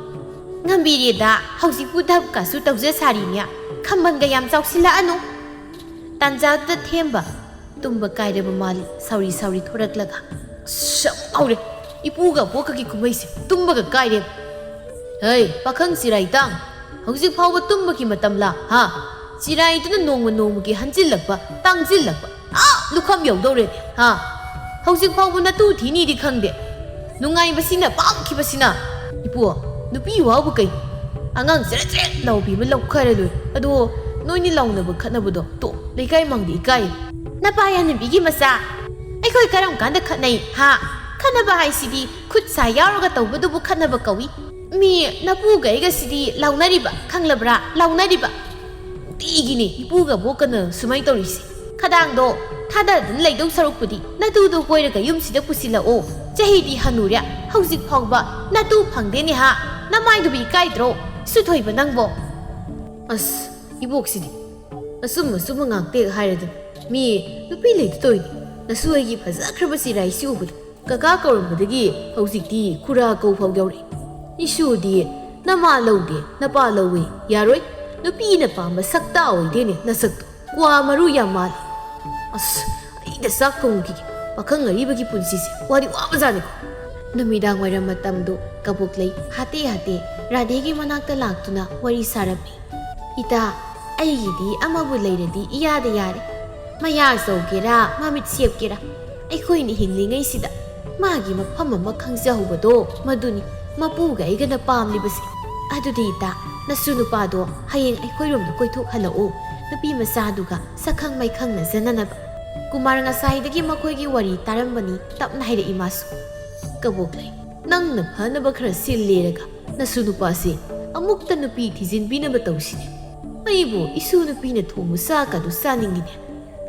"ꯉꯝꯕꯤꯔꯦꯗ, ꯍꯧꯖꯤꯛꯄꯨ ꯙꯞꯀꯁꯨ ꯇꯧꯖ ꯁꯥꯔꯤꯅꯦ, ꯈꯝꯕꯟꯒ ꯌꯥꯝ ꯆꯥꯎꯁꯤꯜꯂꯛꯑꯅꯨ"꯫ ꯇꯥꯟꯖꯥꯗꯨꯗ ꯊꯦꯝꯕ ꯇꯨꯝꯕ ꯀꯥꯏꯔꯕ ꯃꯥꯜꯂꯤ ꯁꯥꯎꯔꯤ ꯁꯥꯎꯔꯤ ꯊꯣꯔꯛꯂꯒ꯫ "ꯑꯁ, ꯌꯥꯝ ꯍꯧꯔꯦ, ꯏꯄꯨꯒ ꯑꯕꯣꯛꯀꯒꯤ ꯀꯨꯝꯍꯩꯁꯦ ꯇꯨꯝꯕꯒ ꯀꯥꯏꯔꯦ"꯫ "ꯍꯩ, ꯄꯥꯈꯪ ꯆꯤꯔꯥꯏ ꯇꯥꯡ, ꯍꯧꯖꯤꯛ ꯐꯥꯎꯕ ꯇꯨꯝꯕꯒꯤ ꯃꯇꯝꯂꯥ, ꯍꯥ? ꯆꯤꯔꯥꯏꯗꯨꯅ ꯅꯣꯡꯃ ꯅꯣꯡꯃꯒꯤ ꯍꯟꯖꯤꯜꯂꯛꯄ, ꯇꯥꯡꯖꯤꯜꯂꯛꯄ, ꯑꯥ, ꯂꯨꯈꯝ ꯌꯧꯗꯧꯔꯦꯅꯦ, ꯍꯥ? ꯍꯧꯖꯤꯛ ꯐꯥꯎꯕ ꯅꯇꯨ ꯊꯤꯅꯤꯗꯤ ꯈꯪꯗꯦ꯫ ꯅꯨꯡꯉꯥꯏꯕꯁꯤꯅ ꯄꯥꯝꯈꯤꯕꯁꯤꯅ"꯫ "ꯏꯄꯨ, ꯅꯨꯄꯤ ꯋꯥꯕꯨ ꯀꯩ? ꯑꯉꯥꯡ ꯆꯦꯔꯦꯠ ꯆꯦꯔꯦꯠ ꯂꯥꯎꯕꯤ ꯑꯃ ꯂꯧꯈꯔ ꯂꯣꯏꯔꯦ꯫ ꯑꯗꯣ ꯅꯣꯏꯅꯤ ꯂꯥꯎꯅꯕ ꯈꯠꯅꯕꯗꯣ ꯇꯣꯛ, ꯂꯩꯀꯥꯏ ꯃꯥꯡꯗ ꯏꯀꯥꯏꯌꯦ"꯫ "ꯅꯄꯥ ꯌꯥꯅꯕꯤꯒꯤ ꯃꯆꯥ, ꯑꯩꯈꯣꯏ ꯀꯔꯝ ꯀꯥꯟꯗ ꯈꯠꯅꯩ, ꯍꯥ? ꯈꯠꯅꯕ ꯍꯥꯏꯁꯤꯗꯤ ꯈꯨꯠ ꯁꯥ ꯌꯥꯎꯔꯒ ꯇꯧꯕꯗꯨꯕꯨ ꯈꯠꯅꯕ ꯀꯧꯏ꯫ ꯃꯤ ꯅꯄꯨꯒ ꯑꯩꯒꯁꯤꯗꯤ ꯂꯥꯎꯅꯔꯤꯕ, ꯈꯪꯂꯕ꯭ꯔꯥ? ꯂꯥꯎꯅꯔꯤꯕ꯫ ꯅꯨꯡꯇꯤꯒꯤꯅꯤ ꯏꯄꯨꯒ ꯕꯣꯛꯀꯅ ꯁꯨꯃꯥꯏꯅ ꯇꯧꯔꯤꯁꯦ꯫ ꯈꯗꯥꯡꯗꯣ ꯊꯥꯗꯗꯨꯅ ꯂꯩꯗꯧ ꯁꯔꯨꯛꯄꯨꯗꯤ ꯅꯇꯨꯗꯣ ꯀꯣꯏꯔꯒ ꯌꯨꯝꯁꯤꯗ ꯄꯨꯁꯤꯜꯂꯛꯑꯣ꯫ ꯆꯍꯤꯗꯤ ꯍꯟꯅꯨꯔꯦ, ꯍꯧꯖꯤꯛ ꯐꯥꯎꯕ ꯅꯇꯨ ꯐꯪꯗꯦꯅꯦ ꯍꯥ? ꯅꯃꯥꯏꯗꯨꯕꯨ ꯏꯀꯥꯏꯗ꯭ꯔꯣ? ꯁꯨꯊꯣꯏꯕ ꯅꯪꯕꯣ꯫ ꯑꯁ, ꯏꯕꯣꯛꯁꯤꯗꯤ ꯑꯆꯨꯝ ꯑꯆꯨꯝꯕ ꯉꯥꯛꯇ ꯍꯦꯛ ꯍꯥꯏꯔꯗꯅ꯫ ꯃꯤ ꯅꯨꯄꯤ ꯂꯩꯇ ꯇꯧꯏꯅꯤ꯫ ꯅꯁꯨ ꯑꯩꯒꯤ ꯐꯖꯈ꯭ꯔꯕ ꯆꯤꯔꯥꯏꯁꯤ ꯎꯕꯗ ꯀꯀꯥ ꯀꯧꯔꯝꯕꯗꯒꯤ ꯍꯧꯖꯤꯛꯇꯤ ꯈꯨꯔꯥ ꯀꯧ ꯐꯥꯎ ꯌꯧꯔꯛꯏ꯫ ꯏꯁꯨꯗꯤ ꯅꯃꯥ ꯂꯧꯗꯦ, ꯅꯄꯥ ꯂꯧꯏ, ꯌꯥꯔꯣꯏ꯫ ꯅꯨꯄꯤꯅ ꯄꯥꯝꯕ ꯁꯛꯇ ꯑꯣꯏꯗꯦꯅꯦ ꯅꯁꯛꯇꯣ꯫ ꯀ꯭ꯋꯥ ꯃꯔꯨ ꯌꯥꯝ ꯃꯥꯜꯂꯤ꯫ ꯑꯁ, ꯑꯩꯗ ꯆꯥꯛ ꯊꯣꯡꯈꯤꯒꯦ꯫ ꯄꯥꯈꯪ ꯑꯔꯤꯕꯒꯤ ꯄꯨꯟꯁꯤꯁꯦ ꯋꯥꯗꯤ ꯋꯥꯕꯖꯥꯠꯅꯤꯀꯣ꯫ ꯅꯨꯃꯤꯗꯥꯡ ꯋꯥꯏꯔꯝ ꯃꯇꯝꯗꯨ ꯀꯕꯣꯛꯂꯩ ꯍꯥꯇꯦ ꯍꯥꯇꯦ ꯔꯥꯙꯦꯒꯤ ꯃꯅꯥꯛꯇ ꯂꯥꯛꯇꯨꯅ ꯋꯥꯔꯤ ꯁꯥꯔꯝꯃꯤ꯫ ꯏꯇꯥ, ꯑꯩꯒꯤꯗꯤ ꯑꯃꯕꯨ ꯂꯩꯔꯗꯤ ꯏꯌꯥꯗ ꯌꯥꯔꯦ꯫ ꯃꯌꯥ ꯆꯧꯒꯦꯔꯥ, ꯃꯃꯤꯠ ꯁꯦꯞꯀꯦꯔꯥ, ꯑꯩꯈꯣꯏꯅ ꯍꯤꯡꯂꯤꯉꯩꯁꯤꯗ ꯃꯥꯒꯤ ꯃꯐꯝ ꯑꯃ ꯈꯪꯖꯍꯧꯕꯗꯣ ꯃꯗꯨꯅꯤ ꯃꯄꯨꯒ ꯑꯩꯒꯅ ꯄꯥꯝꯂꯤꯕꯁꯦ꯫ ꯑꯗꯨꯗꯤ ꯏꯇꯥ, ꯅꯁꯨ ꯅꯨꯄꯥꯗꯣ ꯍꯌꯦꯡ ꯑꯩꯈꯣꯏꯔꯣꯝꯗ ꯀꯣꯏꯊꯣꯛꯍꯜꯂꯛꯑꯣ꯫ ꯅꯨꯄꯤ ꯃꯆꯥꯗꯨꯒ ꯁꯛꯈꯪ ꯃꯥꯏꯈꯪꯅꯖꯅꯅꯕ꯫ ꯀꯨꯃꯥꯔ ꯉꯁꯥꯏꯗꯒꯤ ꯃꯈꯣꯏꯒꯤ ꯋꯥꯔꯤ ꯇꯥꯔꯝꯕꯅꯤ, ꯇꯞꯅ ꯍꯥꯏꯔꯛꯏ ꯃꯥꯁꯨ꯫ ꯀꯕꯣꯛꯂꯩ, ꯅꯪꯅ ꯐꯅꯕ ꯈꯔ ꯁꯤꯜꯂꯦꯔꯒ ꯅꯁꯨ ꯅꯨꯄꯥꯁꯦ ꯑꯃꯨꯛꯇ ꯅꯨꯄꯤ ꯊꯤꯖꯤꯟꯕꯤꯅꯕ ꯇꯧꯁꯤꯅꯦ꯫ ꯑꯩꯕꯨ ꯏꯁꯨ ꯅꯨꯄꯤꯅ ꯊꯣꯡꯕ ꯆꯥꯛꯀꯗꯨ ꯆꯥꯅꯤꯡꯉꯤꯅꯦ꯫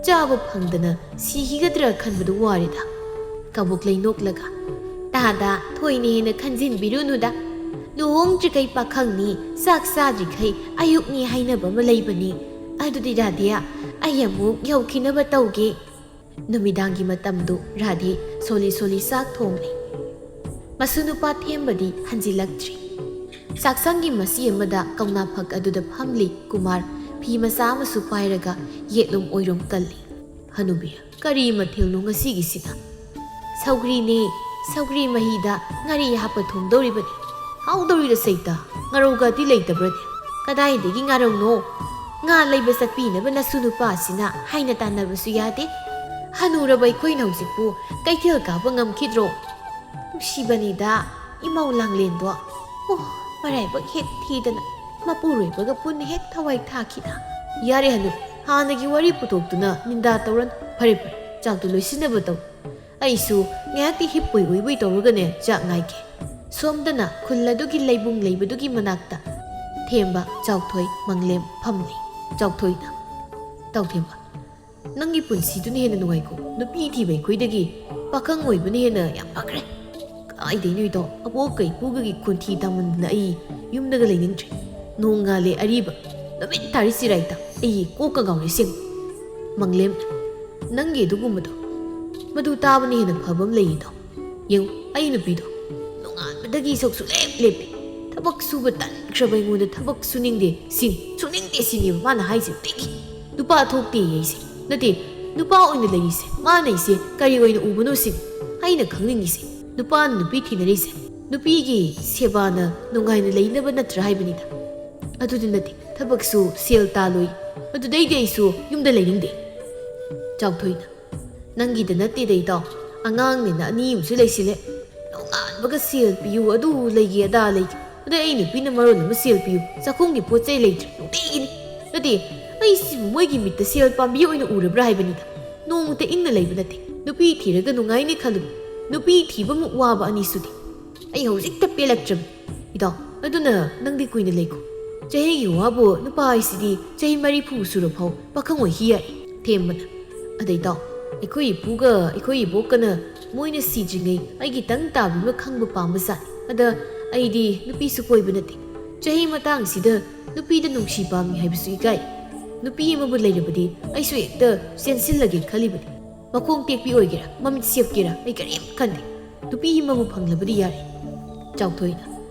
ꯆꯥꯕ ꯐꯪꯗꯅ ꯁꯤꯈꯤꯒꯗ꯭ꯔꯥ ꯈꯟꯕꯗꯨ ꯋꯥꯔꯦꯗ꯫ ꯀꯕꯣꯛꯂꯩ ꯅꯣꯛꯂꯒ, ꯇꯥꯗ, ꯊꯣꯏꯅ ꯍꯦꯟꯅ ꯈꯟꯖꯤꯟꯕꯤꯔꯨꯅꯨꯗ꯫ ꯂꯨꯍꯣꯡꯗ꯭ꯔꯤꯈꯩ ꯄꯥꯈꯪꯅꯤ, ꯆꯥꯛ ꯆꯥꯗ꯭ꯔꯤꯈꯩ ꯑꯌꯨꯛꯅꯤ ꯍꯥꯏꯅꯕ ꯑꯃ ꯂꯩꯕꯅꯤ꯫ ꯑꯗꯨꯗꯤ ꯔꯥꯙꯦꯌꯥ, ꯑꯩ ꯑꯃꯨꯛ ꯌꯧꯈꯤꯅꯕ ꯇꯧꯒꯦ꯫ ꯅꯨꯃꯤꯗꯥꯡꯒꯤ ꯃꯇꯝꯗꯨ ꯔꯥꯙꯦ ꯁꯣꯂꯤ ꯁꯣꯂꯤ ꯆꯥꯛ ꯊꯣꯡꯂꯤ꯫ ꯃꯁꯨ ꯅꯨꯄꯥ ꯊꯦꯝꯕꯗꯤ ꯍꯟꯖꯤꯜꯂꯛꯇ꯭ꯔꯤ꯫ ꯆꯥꯛꯁꯪꯒꯤ ꯃꯆꯤ ꯑꯃꯗ ꯀꯧꯅꯥ ꯐꯛ ꯑꯗꯨꯗ ꯐꯝꯂꯤ ꯀꯨꯃꯥꯔ, ꯐꯤ ꯃꯆꯥ ꯑꯃꯁꯨ ꯄꯥꯏꯔꯒ ꯌꯦꯠꯂꯨꯝ ꯑꯣꯏꯔꯨꯝ ꯀꯜꯂꯤ꯫ ꯍꯅꯨꯕꯤ, ꯀꯔꯤ ꯃꯊꯦꯜꯅꯣ ꯉꯁꯤꯒꯤꯁꯤꯅ? ꯁꯧꯒ꯭ꯔꯤꯅꯦ, ꯁꯧꯒ꯭ꯔꯤ ꯃꯍꯤꯗ ꯉꯥꯔꯤ ꯍꯥꯞꯄ ꯊꯣꯡꯗꯧꯔꯤꯕꯅꯤ꯫ ꯍꯥꯎꯗꯧꯔꯤꯗ ꯁꯩꯇ, ꯉꯥꯔꯧꯒꯗꯤ ꯂꯩꯇꯕ꯭ꯔꯅꯦ? ꯀꯗꯥꯏꯗꯒꯤ ꯉꯥꯔꯧꯅꯣ? ꯉꯥ ꯂꯩꯕ ꯆꯠꯄꯤꯅꯕ ꯅꯁꯨ ꯅꯨꯄꯥꯁꯤꯅ ꯍꯥꯏꯅ ꯇꯥꯟꯅꯕꯁꯨ ꯌꯥꯗꯦ꯫ ꯍꯅꯨꯔꯕ ꯑꯩꯈꯣꯏꯅ ꯍꯧꯖꯤꯛꯄꯨ ꯀꯩꯊꯦꯜ ꯀꯥꯕ ꯉꯝꯈꯤꯗ꯭ꯔꯣ? ꯅꯨꯡꯁꯤꯕꯅꯤꯗ ꯏꯃꯧ ꯂꯥꯡꯂꯦꯟꯗꯣ꯫ ꯑꯣ, ꯃꯔꯥꯏꯕꯛ ꯍꯦꯛ ꯊꯤꯗꯅ ꯃꯄꯨꯔꯣꯏꯕꯒ ꯄꯨꯟꯅ ꯍꯦꯛ ꯊꯋꯥꯏ ꯊꯥꯈꯤꯗ꯫ ꯌꯥꯔꯦ ꯍꯅꯨ, ꯍꯥꯟꯅꯒꯤ ꯋꯥꯔꯤ ꯄꯨꯊꯣꯛꯇꯨꯅ ꯅꯤꯟꯗꯥ ꯇꯧꯔꯅꯨ꯫ ꯐꯔꯦ ꯐꯔꯦ, ꯆꯥꯛꯇꯨ ꯂꯣꯏꯁꯤꯟꯅꯕ ꯇꯧ꯫ ꯑꯩꯁꯨ ꯉꯥꯏꯍꯥꯛꯇꯤ ꯍꯤꯞꯄꯣꯏ ꯎꯏꯕꯣꯏ ꯇꯧꯔꯒꯅꯦ ꯆꯥꯛ ꯉꯥꯏꯒꯦ꯫ ꯁꯣꯝꯗꯅ ꯈꯨꯜ ꯑꯗꯨꯒꯤ ꯂꯩꯕꯨꯡ ꯂꯩꯕꯗꯨꯒꯤ ꯃꯅꯥꯛꯇ ꯊꯦꯝꯕ, ꯆꯥꯎꯊꯣꯏ, ꯃꯪꯂꯦꯝ ꯐꯝꯂꯤ꯫ ꯆꯥꯎꯊꯣꯏꯅ, "ꯇꯥꯎꯊꯦꯝꯕ, ꯅꯪꯒꯤ ꯄꯨꯟꯁꯤꯗꯨꯅ ꯍꯦꯟꯅ ꯅꯨꯡꯉꯥꯏꯀꯣ꯫ ꯅꯨꯄꯤ ꯊꯤꯕ ꯑꯩꯈꯣꯏꯗꯒꯤ ꯄꯥꯈꯪ ꯑꯣꯏꯕꯅ ꯍꯦꯟꯅ ꯌꯥꯝ ꯐꯈ꯭ꯔꯦ꯫ ꯀꯥꯏꯗꯩꯅꯣ ꯏꯇꯥꯎ, ꯑꯕꯣꯛꯀ ꯏꯄꯨꯒꯒꯤ ꯈꯣꯟꯊꯤ ꯇꯥꯃꯟꯗꯅ ꯑꯩ ꯌꯨꯝꯗꯒ ꯂꯩꯅꯤꯡꯗ꯭ꯔꯦ꯫ ꯅꯣꯡ ꯉꯥꯜꯂꯦ ꯑꯔꯤꯕ, ꯅꯨꯃꯤꯠ ꯇꯥꯔꯤ ꯆꯤꯔꯥꯏꯇ, ꯑꯩ ꯀꯣꯛꯀ ꯉꯥꯎꯔꯦ ꯑꯁꯦꯡꯕ꯫" ꯃꯪꯂꯦꯝ, "ꯅꯪꯒꯤ ꯑꯗꯨꯒꯨꯝꯕꯗꯣ, ꯃꯗꯨ ꯇꯥꯕꯅ ꯍꯦꯟꯅ ꯐꯕ ꯑꯃ ꯂꯩꯌꯦ ꯏꯇꯥꯎ꯫ ꯌꯦꯡꯉꯨ, ꯑꯩ ꯅꯨꯄꯤꯗꯣ ꯅꯣꯡꯉꯥꯟꯕꯗꯒꯤ ꯏꯁꯧ ꯁꯨꯛꯂꯦꯞ ꯂꯦꯞꯄꯤ꯫ ꯊꯕꯛ ꯁꯨꯕ ꯇꯟꯈ꯭ꯔꯕ ꯑꯩꯉꯣꯟꯗ ꯊꯕꯛ ꯁꯨꯅꯤꯡꯗꯦ ꯁꯤꯅꯤ, ꯁꯨꯅꯤꯡꯗꯦ ꯁꯤꯅꯦꯕ ꯃꯥꯅ ꯍꯥꯏꯁꯦ ꯅꯨꯡꯇꯤꯒꯤ꯫ ꯅꯨꯄꯥ ꯊꯣꯛꯇꯦ ꯑꯩꯁꯦ꯫ ꯅꯠꯇꯦ, ꯅꯨꯄꯥ ꯑꯣꯏꯅ ꯂꯩꯔꯤꯁꯦ ꯃꯥꯅ ꯑꯩꯁꯦ ꯀꯔꯤ ꯑꯣꯏꯅ ꯎꯕꯅꯣ ꯁꯤꯅꯤ ꯑꯩꯅ ꯈꯪꯅꯤꯡꯉꯤꯁꯦ꯫ ꯅꯨꯄꯥꯅ ꯅꯨꯄꯤ ꯊꯤꯅꯔꯤꯁꯦ ꯅꯨꯄꯤꯒꯤ ꯁꯦꯕꯥꯅ ꯅꯨꯡꯉꯥꯏꯅ ꯂꯩꯅꯕ ꯅꯠꯇ꯭ꯔꯥ ꯍꯥꯏꯕꯅꯤꯗ꯫ ꯑꯗꯨꯗꯤ ꯅꯠꯇꯦ, ꯊꯕꯛꯁꯨ ꯁꯦꯜ ꯇꯥꯜꯂꯣꯏ꯫ ꯑꯗꯨꯗꯩꯗꯤ ꯑꯩꯁꯨ ꯌꯨꯝꯗ ꯂꯩꯅꯤꯡꯗꯦ꯫" ꯆꯥꯎꯊꯣꯏꯅ, "ꯅꯪꯒꯤꯗ ꯅꯠꯇꯦꯗ ꯏꯇꯥꯎ, ꯑꯉꯥꯡꯅꯤꯅ ꯑꯅꯤ ꯑꯃꯁꯨ ꯂꯩꯁꯤꯜꯂꯦ꯫ ꯅꯣꯡꯉꯥꯟꯕꯒ ꯁꯦꯜ ꯄꯤꯌꯨ, ꯑꯗꯨ ꯂꯩꯒꯦ, ꯑꯗꯥ ꯂꯩꯒꯦ꯫ ꯑꯗꯩ ꯑꯩ ꯅꯨꯄꯤꯅ ꯃꯔꯣꯜ ꯑꯃ ꯁꯦꯜ ꯄꯤꯌꯨ, ꯆꯥꯛꯈꯨꯝꯒꯤ ꯄꯣꯠ ꯆꯩ ꯂꯩꯇ꯭ꯔꯦ ꯅꯨꯡꯇꯤꯒꯤꯅꯤ꯫ ꯅꯠꯇꯦ, ꯑꯩ ꯁꯤꯕꯨ ꯃꯣꯏꯒꯤ ꯃꯤꯠꯇ ꯁꯦꯜ ꯄꯥꯝꯕꯤ ꯑꯣꯏꯅ ꯎꯔꯕ꯭ꯔꯥ ꯍꯥꯏꯕꯅꯤꯗ꯫ ꯅꯣꯡꯃꯇ ꯏꯪꯅ ꯂꯩꯕ ꯅꯠꯇꯦ꯫ ꯅꯨꯄꯤ ꯊꯤꯔꯒ ꯅꯨꯡꯉꯥꯏꯅꯤ ꯈꯜꯂꯨ꯫ ꯅꯨꯄꯤ ꯊꯤꯕꯃꯨꯛ ꯋꯥꯕ ꯑꯅꯤꯁꯨꯗꯤ꯫ ꯑꯩ ꯍꯧꯖꯤꯛꯇ ꯄꯦꯜꯂꯛꯇ꯭ꯔꯕꯅꯤ꯫ ꯏꯇꯥꯎ, ꯑꯗꯨꯅ ꯅꯪꯗꯤ ꯀꯨꯏꯅ ꯂꯩꯈꯣ꯫ ꯆꯍꯤꯒꯤ ꯋꯥꯕꯨ ꯅꯨꯄꯥ ꯍꯥꯏꯁꯤꯗꯤ ꯆꯍꯤ ꯃꯔꯤꯐꯨ ꯁꯨꯔꯐꯥꯎ ꯄꯥꯈꯪ ꯑꯣꯏꯈꯤ ꯌꯥꯔꯦ꯫" ꯊꯦꯝꯕꯅ, "ꯑꯗꯩ ꯏꯇꯥꯎ, ꯑꯩꯈꯣꯏ ꯏꯄꯨꯒ ꯑꯩꯈꯣꯏ ꯏꯕꯣꯛꯀꯅ ꯃꯣꯏꯅ ꯁꯤꯗ꯭ꯔꯤꯉꯩ ꯑꯩꯒꯤ ꯇꯪ ꯇꯥꯕꯤꯃ ꯈꯪꯕ ꯄꯥꯝꯕ ꯖꯥꯠꯅꯤ꯫ ꯑꯗ ꯑꯩꯗꯤ ꯅꯨꯄꯤꯁꯨ ꯀꯣꯏꯕ ꯅꯠꯇꯦ꯫ ꯆꯍꯤ ꯃꯇꯥꯡꯁꯤꯗ ꯅꯨꯄꯤꯗ ꯅꯨꯡꯁꯤ ꯄꯥꯝꯃꯤ ꯍꯥꯏꯕꯁꯨ ꯏꯀꯥꯏ꯫ ꯅꯨꯄꯤ ꯑꯃꯕꯨ ꯂꯩꯔꯕꯗꯤ ꯑꯩꯁꯨ ꯍꯦꯛꯇ ꯆꯦꯟꯁꯤꯜꯂꯒꯦ ꯈꯜꯂꯤꯕꯅꯤ꯫ ꯃꯈꯣꯡ ꯇꯦꯛꯄꯤ ꯑꯣꯏꯒꯦꯔꯥ, ꯃꯃꯤꯠ ꯁꯦꯞꯀꯦꯔꯥ, ꯑꯩ ꯀꯔꯤꯝ ꯈꯟꯗꯦ꯫ ꯅꯨꯄꯤ ꯑꯃꯕꯨ ꯐꯪꯂꯕꯗꯤ ꯌꯥꯔꯦ꯫" ꯆꯥꯎꯊꯣꯏꯅ,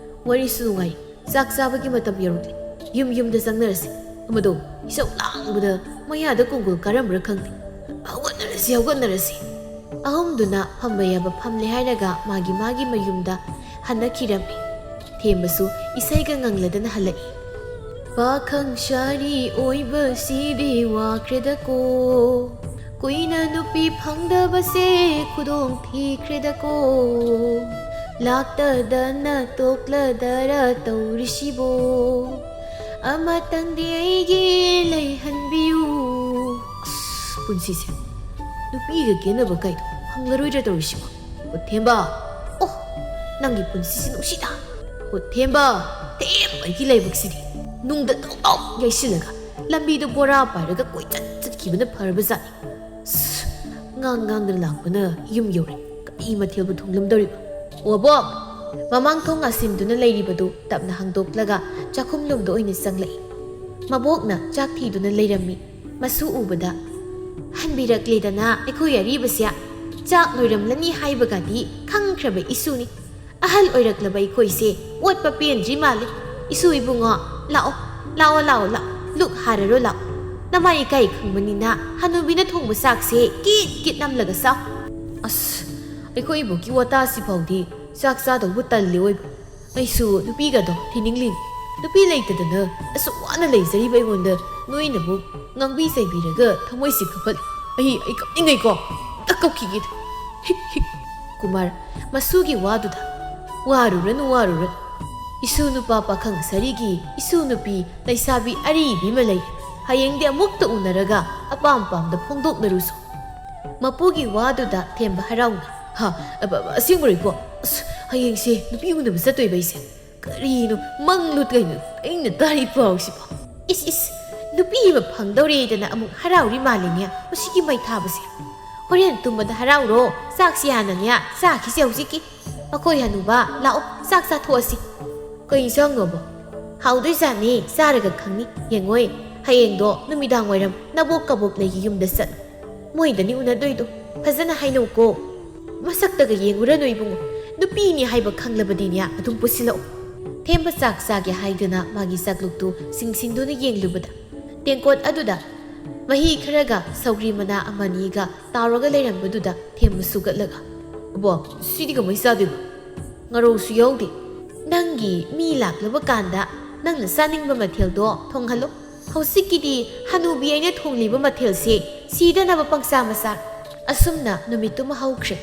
"ꯋꯥꯔꯤꯁꯨ ꯅꯨꯡꯉꯥꯏ, ꯆꯥꯛ ꯆꯥꯕꯒꯤ ꯃꯇꯝ ꯌꯧꯔꯛꯂꯦ꯫ ꯌꯨꯝ ꯌꯨꯝꯗ ꯆꯪꯅꯔꯁꯤ꯫" ꯑꯃꯗꯣ ꯏꯁꯧ ꯂꯥꯡꯕꯗ ꯃꯌꯥꯗ ꯀꯣꯡꯒꯣꯜ ꯀꯥꯔꯝꯕ꯭ꯔꯥ ꯈꯪꯗꯦ꯫ "ꯍꯧꯒꯠꯅꯔꯁꯤ, ꯍꯧꯒꯠꯅꯔꯁꯤ꯫" ꯑꯍꯨꯝꯗꯨꯅ ꯐꯝꯕ ꯌꯥꯕ ꯐꯝꯂꯦ ꯍꯥꯏꯔꯒ ꯃꯥꯒꯤ ꯃꯥꯒꯤ ꯃꯌꯨꯝꯗ ꯍꯟꯅꯈꯤꯔꯝꯃꯤ꯫ ꯊꯦꯝꯕꯁꯨ ꯏꯁꯩꯒ ꯉꯪꯂꯗꯅ ꯍꯜꯂꯛꯏ꯫ "ꯄꯥꯈꯪ ꯁꯥꯔꯤ ꯑꯣꯏꯕꯁꯤꯗꯤ ꯋꯥꯈ꯭ꯔꯦꯗꯀꯣ꯫ ꯀꯨꯏꯅ ꯅꯨꯄꯤ ꯐꯪꯗꯕꯁꯦ ꯈꯨꯗꯣꯡ ꯊꯤꯈ꯭ꯔꯦꯗꯀꯣ꯫ ꯂꯥꯛꯇꯗꯅ ꯇꯣꯛꯂꯗꯔ ꯇꯧꯔꯤꯁꯤꯕꯣ꯫ ꯑꯃꯇꯪꯗꯤ ꯑꯩꯒꯤ ꯂꯩꯍꯟꯕꯤꯌꯨ꯫" ꯑꯁ, ꯄꯨꯟꯁꯤꯁꯦ꯫ ꯅꯨꯄꯤꯒ ꯀꯦꯅꯕ ꯀꯥꯏꯗꯣ ꯐꯪꯂꯔꯣꯏꯗ꯭ꯔꯥ ꯇꯧꯔꯤꯁꯤꯕꯣ? ꯍꯨꯊꯦꯝꯕ! ꯑꯣ! ꯅꯪꯒꯤ ꯄꯨꯟꯁꯤꯁꯤ ꯅꯨꯡꯁꯤꯗ! ꯍꯨꯊꯦꯝꯕ! ꯊꯦꯝꯕꯒꯤ ꯂꯥꯏꯕꯛꯁꯤꯗꯤ ꯅꯨꯡꯗ ꯇꯧ ꯇꯧ ꯌꯩꯁꯤꯜꯂꯒ ꯂꯝꯕꯤꯗ ꯕꯣꯔꯥ ꯄꯥꯏꯔꯒ ꯀꯣꯏꯆꯠ ꯆꯠꯈꯤꯕꯅ ꯐꯔꯕꯖꯥꯠꯅꯤ꯫ ꯁ, ꯉꯥꯡ ꯉꯥꯡꯗꯅ ꯂꯥꯛꯄꯅ ꯌꯨꯝ ꯌꯧꯔꯦ꯫ ꯀꯔꯤ ꯃꯊꯦꯜꯕꯨ ꯊꯣꯡꯂꯝꯗꯧꯔꯤꯕ? ꯑꯣ ꯑꯕꯣꯛ! ꯃꯃꯥꯡ ꯊꯣꯡ ꯉꯥꯁꯤꯟꯗꯨꯅ ꯂꯩꯔꯤꯕꯗꯨ ꯇꯞꯅ ꯍꯥꯡꯗꯣꯛꯂꯒ ꯆꯥꯛꯈꯨꯝꯂꯣꯝꯗ ꯑꯣꯏꯅ ꯆꯪꯂꯛꯏ꯫ ꯃꯕꯣꯛꯅ ꯆꯥꯛ ꯊꯤꯗꯨꯅ ꯂꯩꯔꯝꯃꯤ꯫ ꯃꯁꯨ ꯎꯕꯗ, "ꯍꯟꯕꯤꯔꯛꯂꯦꯗꯅ ꯑꯩꯈꯣꯏ ꯑꯔꯤꯕꯁꯦ꯫ ꯆꯥꯛ ꯂꯣꯏꯔꯝꯂꯅꯤ ꯍꯥꯏꯕꯒꯗꯤ ꯈꯪꯈ꯭ꯔꯕ ꯏꯁꯨꯅꯤ꯫ ꯑꯍꯜ ꯑꯣꯏꯔꯛꯂꯕ ꯑꯩꯈꯣꯏꯁꯦ ꯑꯣꯠꯄ ꯄꯦꯟꯗ꯭ꯔꯤ ꯃꯥꯜꯂꯤ꯫ ꯏꯁꯨ ꯏꯕꯨꯡꯉꯣ, ꯂꯥꯛꯑꯣ, ꯂꯥꯛꯑꯣ, ꯂꯥꯛꯑꯣ, ꯂꯥꯛꯑꯣ, ꯂꯨꯛ ꯍꯥꯔꯔꯣ ꯂꯥꯛꯑꯣ꯫ ꯅꯃꯥꯏ ꯏꯀꯥꯏ ꯈꯪꯕꯅꯤꯅ ꯍꯅꯨꯕꯤꯅ ꯊꯣꯡꯕ ꯆꯥꯛꯁꯦ ꯀꯤꯠ ꯀꯤꯠ ꯅꯝꯂꯒ ꯆꯥꯎ꯫" ꯑꯁ, ꯑꯩꯈꯣꯏ ꯏꯕꯣꯛꯀꯤ ꯋꯥꯇꯥꯁꯤ ꯐꯥꯎꯗꯤ ꯆꯥꯛ ꯆꯥꯗꯧꯕ ꯇꯜꯂꯤ ꯑꯣꯏꯕ꯫ ꯑꯩꯁꯨ ꯅꯨꯄꯤꯒꯗꯣ ꯊꯤꯅꯤꯡꯂꯤꯅꯤ꯫ ꯅꯨꯄꯤ ꯂꯩꯇꯗꯅ ꯑꯁꯨꯛ ꯋꯥꯅ ꯂꯩꯖꯔꯤꯕ ꯑꯩꯉꯣꯟꯗ ꯅꯣꯏꯅꯕꯨ ꯉꯥꯡꯕꯤ ꯆꯩꯕꯤꯔꯒ ꯊꯃꯣꯏꯁꯤ ꯀꯞꯍꯠꯂꯤ꯫ ꯑꯩ, ꯑꯩ ꯀꯞꯅꯤꯡꯉꯩꯀꯣ꯫ ꯑꯝꯇ ꯀꯞꯈꯤꯒꯦ꯫ ꯍꯤꯛ, ꯍꯤꯛ꯫ ꯀꯨꯃꯥꯔ, ꯃꯁꯨꯒꯤ ꯋꯥꯗꯨꯗ, "ꯋꯥꯔꯨꯔꯅꯨ, ꯋꯥꯔꯨꯔꯅꯨ꯫ ꯏꯁꯨ ꯅꯨꯄꯥ ꯄꯥꯈꯪ ꯁꯥꯔꯤꯒꯤ ꯏꯁꯨ ꯅꯨꯄꯤ ꯂꯩꯁꯥꯕꯤ ꯑꯔꯤꯕꯤ ꯑꯃ ꯂꯩ꯫ ꯍꯌꯦꯡꯗꯤ ꯑꯃꯨꯛꯇ ꯎꯅꯔꯒ ꯑꯄꯥꯝ ꯄꯥꯝꯗ ꯐꯣꯡꯗꯣꯛꯅꯔꯨꯁꯣ꯫" ꯃꯄꯨꯒꯤ ꯋꯥꯗꯨꯗ ꯊꯦꯝꯕ ꯍꯔꯥꯎꯅ, "ꯍꯥ, ꯑꯕ-, ꯑꯕ-, ꯑꯁꯦꯡꯕꯔꯣꯏꯀꯣ? ꯑꯁ, ꯍꯌꯦꯡꯁꯦ ꯅꯨꯄꯤ ꯎꯅꯕ ꯆꯠꯇꯣꯏꯕ ꯑꯩꯁꯦ? ꯀꯔꯤꯅꯣ, ꯃꯪꯂꯨ ꯀꯩꯅꯣ ꯑꯩꯅ ꯇꯥꯔꯤ ꯄꯥꯎꯁꯤꯕꯣ? ꯏꯁ, ꯏꯁ, ꯅꯨꯄꯤ ꯑꯃ ꯐꯪꯗꯧꯔꯦꯗꯅ ꯑꯃꯨꯛ ꯍꯔꯥꯎꯔꯤ ꯃꯥꯜꯂꯤꯅꯦ ꯃꯁꯤꯒꯤ ꯃꯩ ꯊꯥꯕꯁꯦ꯫ ꯍꯣꯔꯦꯟ ꯇꯨꯝꯕꯗ ꯍꯔꯥꯎꯔꯣ, ꯆꯥꯛꯁꯤ ꯍꯥꯟꯅꯅꯦ ꯆꯥꯈꯤꯁꯦ ꯍꯧꯖꯤꯛꯀꯤ꯫ ꯑꯩꯈꯣꯏ ꯍꯅꯨꯕ, ꯂꯥꯛꯑꯣ, ꯆꯥꯛ ꯆꯥꯊꯣꯛꯑꯁꯤ꯫" "ꯀꯩ ꯏꯟꯁꯥꯡꯅꯣꯕ?" "ꯍꯥꯎꯗꯣꯏꯖꯥꯠꯅꯤ, ꯆꯥꯔꯒ ꯈꯪꯅꯤ꯫ ꯌꯦꯡꯉꯣꯏ, ꯍꯌꯦꯡꯗꯣ ꯅꯨꯃꯤꯗꯥꯡ ꯋꯥꯏꯔꯝ ꯅꯕꯣꯛ ꯀꯕꯣꯛꯂꯩꯒꯤ ꯌꯨꯝꯗ ꯆꯠꯂꯨ꯫ ꯃꯣꯏꯗꯅꯤ ꯎꯅꯗꯣꯏꯗꯣ꯫ ꯐꯖꯅ ꯍꯥꯏꯅꯧꯀꯣ꯫ ꯃꯁꯛꯇꯒ ꯌꯦꯡꯉꯨꯔꯅꯨ ꯏꯕꯨꯡꯉꯣ꯫ ꯅꯨꯄꯤꯅꯤ ꯍꯥꯏꯕ ꯈꯪꯂꯕꯗꯤꯅꯦ ꯑꯗꯨꯝ ꯄꯨꯁꯤꯜꯂꯛꯑꯣ꯫" ꯊꯦꯝꯕ ꯆꯥꯛ ꯆꯥꯒꯦ ꯍꯥꯏꯗꯨꯅ ꯃꯥꯒꯤ ꯆꯥꯛꯂꯨꯛꯇꯨ ꯁꯤꯡꯁꯤꯟꯗꯨꯅ ꯌꯦꯡꯂꯨꯕꯗ, ꯇꯦꯡꯀꯣꯠ ꯑꯗꯨꯗ ꯃꯍꯤ ꯈꯔꯒ ꯁꯧꯒ꯭ꯔꯤ ꯃꯅꯥ ꯑꯃꯅꯤꯒ ꯇꯥꯎꯔꯒ ꯂꯩꯔꯝꯕꯗꯨꯗ ꯊꯦꯝꯕ ꯁꯨꯒꯠꯂꯒ, "ꯑꯕꯣ, ꯁꯤꯗꯤ ꯀꯃꯥꯏ ꯆꯥꯗꯣꯏꯕ? ꯉꯥꯔꯧꯁꯨ ꯌꯥꯎꯗꯦ꯫" "ꯅꯪꯒꯤ ꯃꯤ ꯂꯥꯛꯂꯕ ꯀꯥꯟꯗ ꯅꯪꯅ ꯆꯥꯅꯤꯡꯕ ꯃꯊꯦꯜꯗꯣ ꯊꯣꯡꯍꯜꯂꯣ꯫ ꯍꯧꯖꯤꯛꯀꯤꯗꯤ ꯍꯅꯨꯕꯤ ꯑꯩꯅ ꯊꯣꯡꯂꯤꯕ ꯃꯊꯦꯜꯁꯦ ꯁꯤꯗꯅꯕ ꯄꯪꯆꯥ ꯃꯆꯥ꯫" ꯑꯁꯨꯝꯅ ꯅꯨꯃꯤꯠꯇꯨꯃ ꯍꯧꯈ꯭ꯔꯦ꯫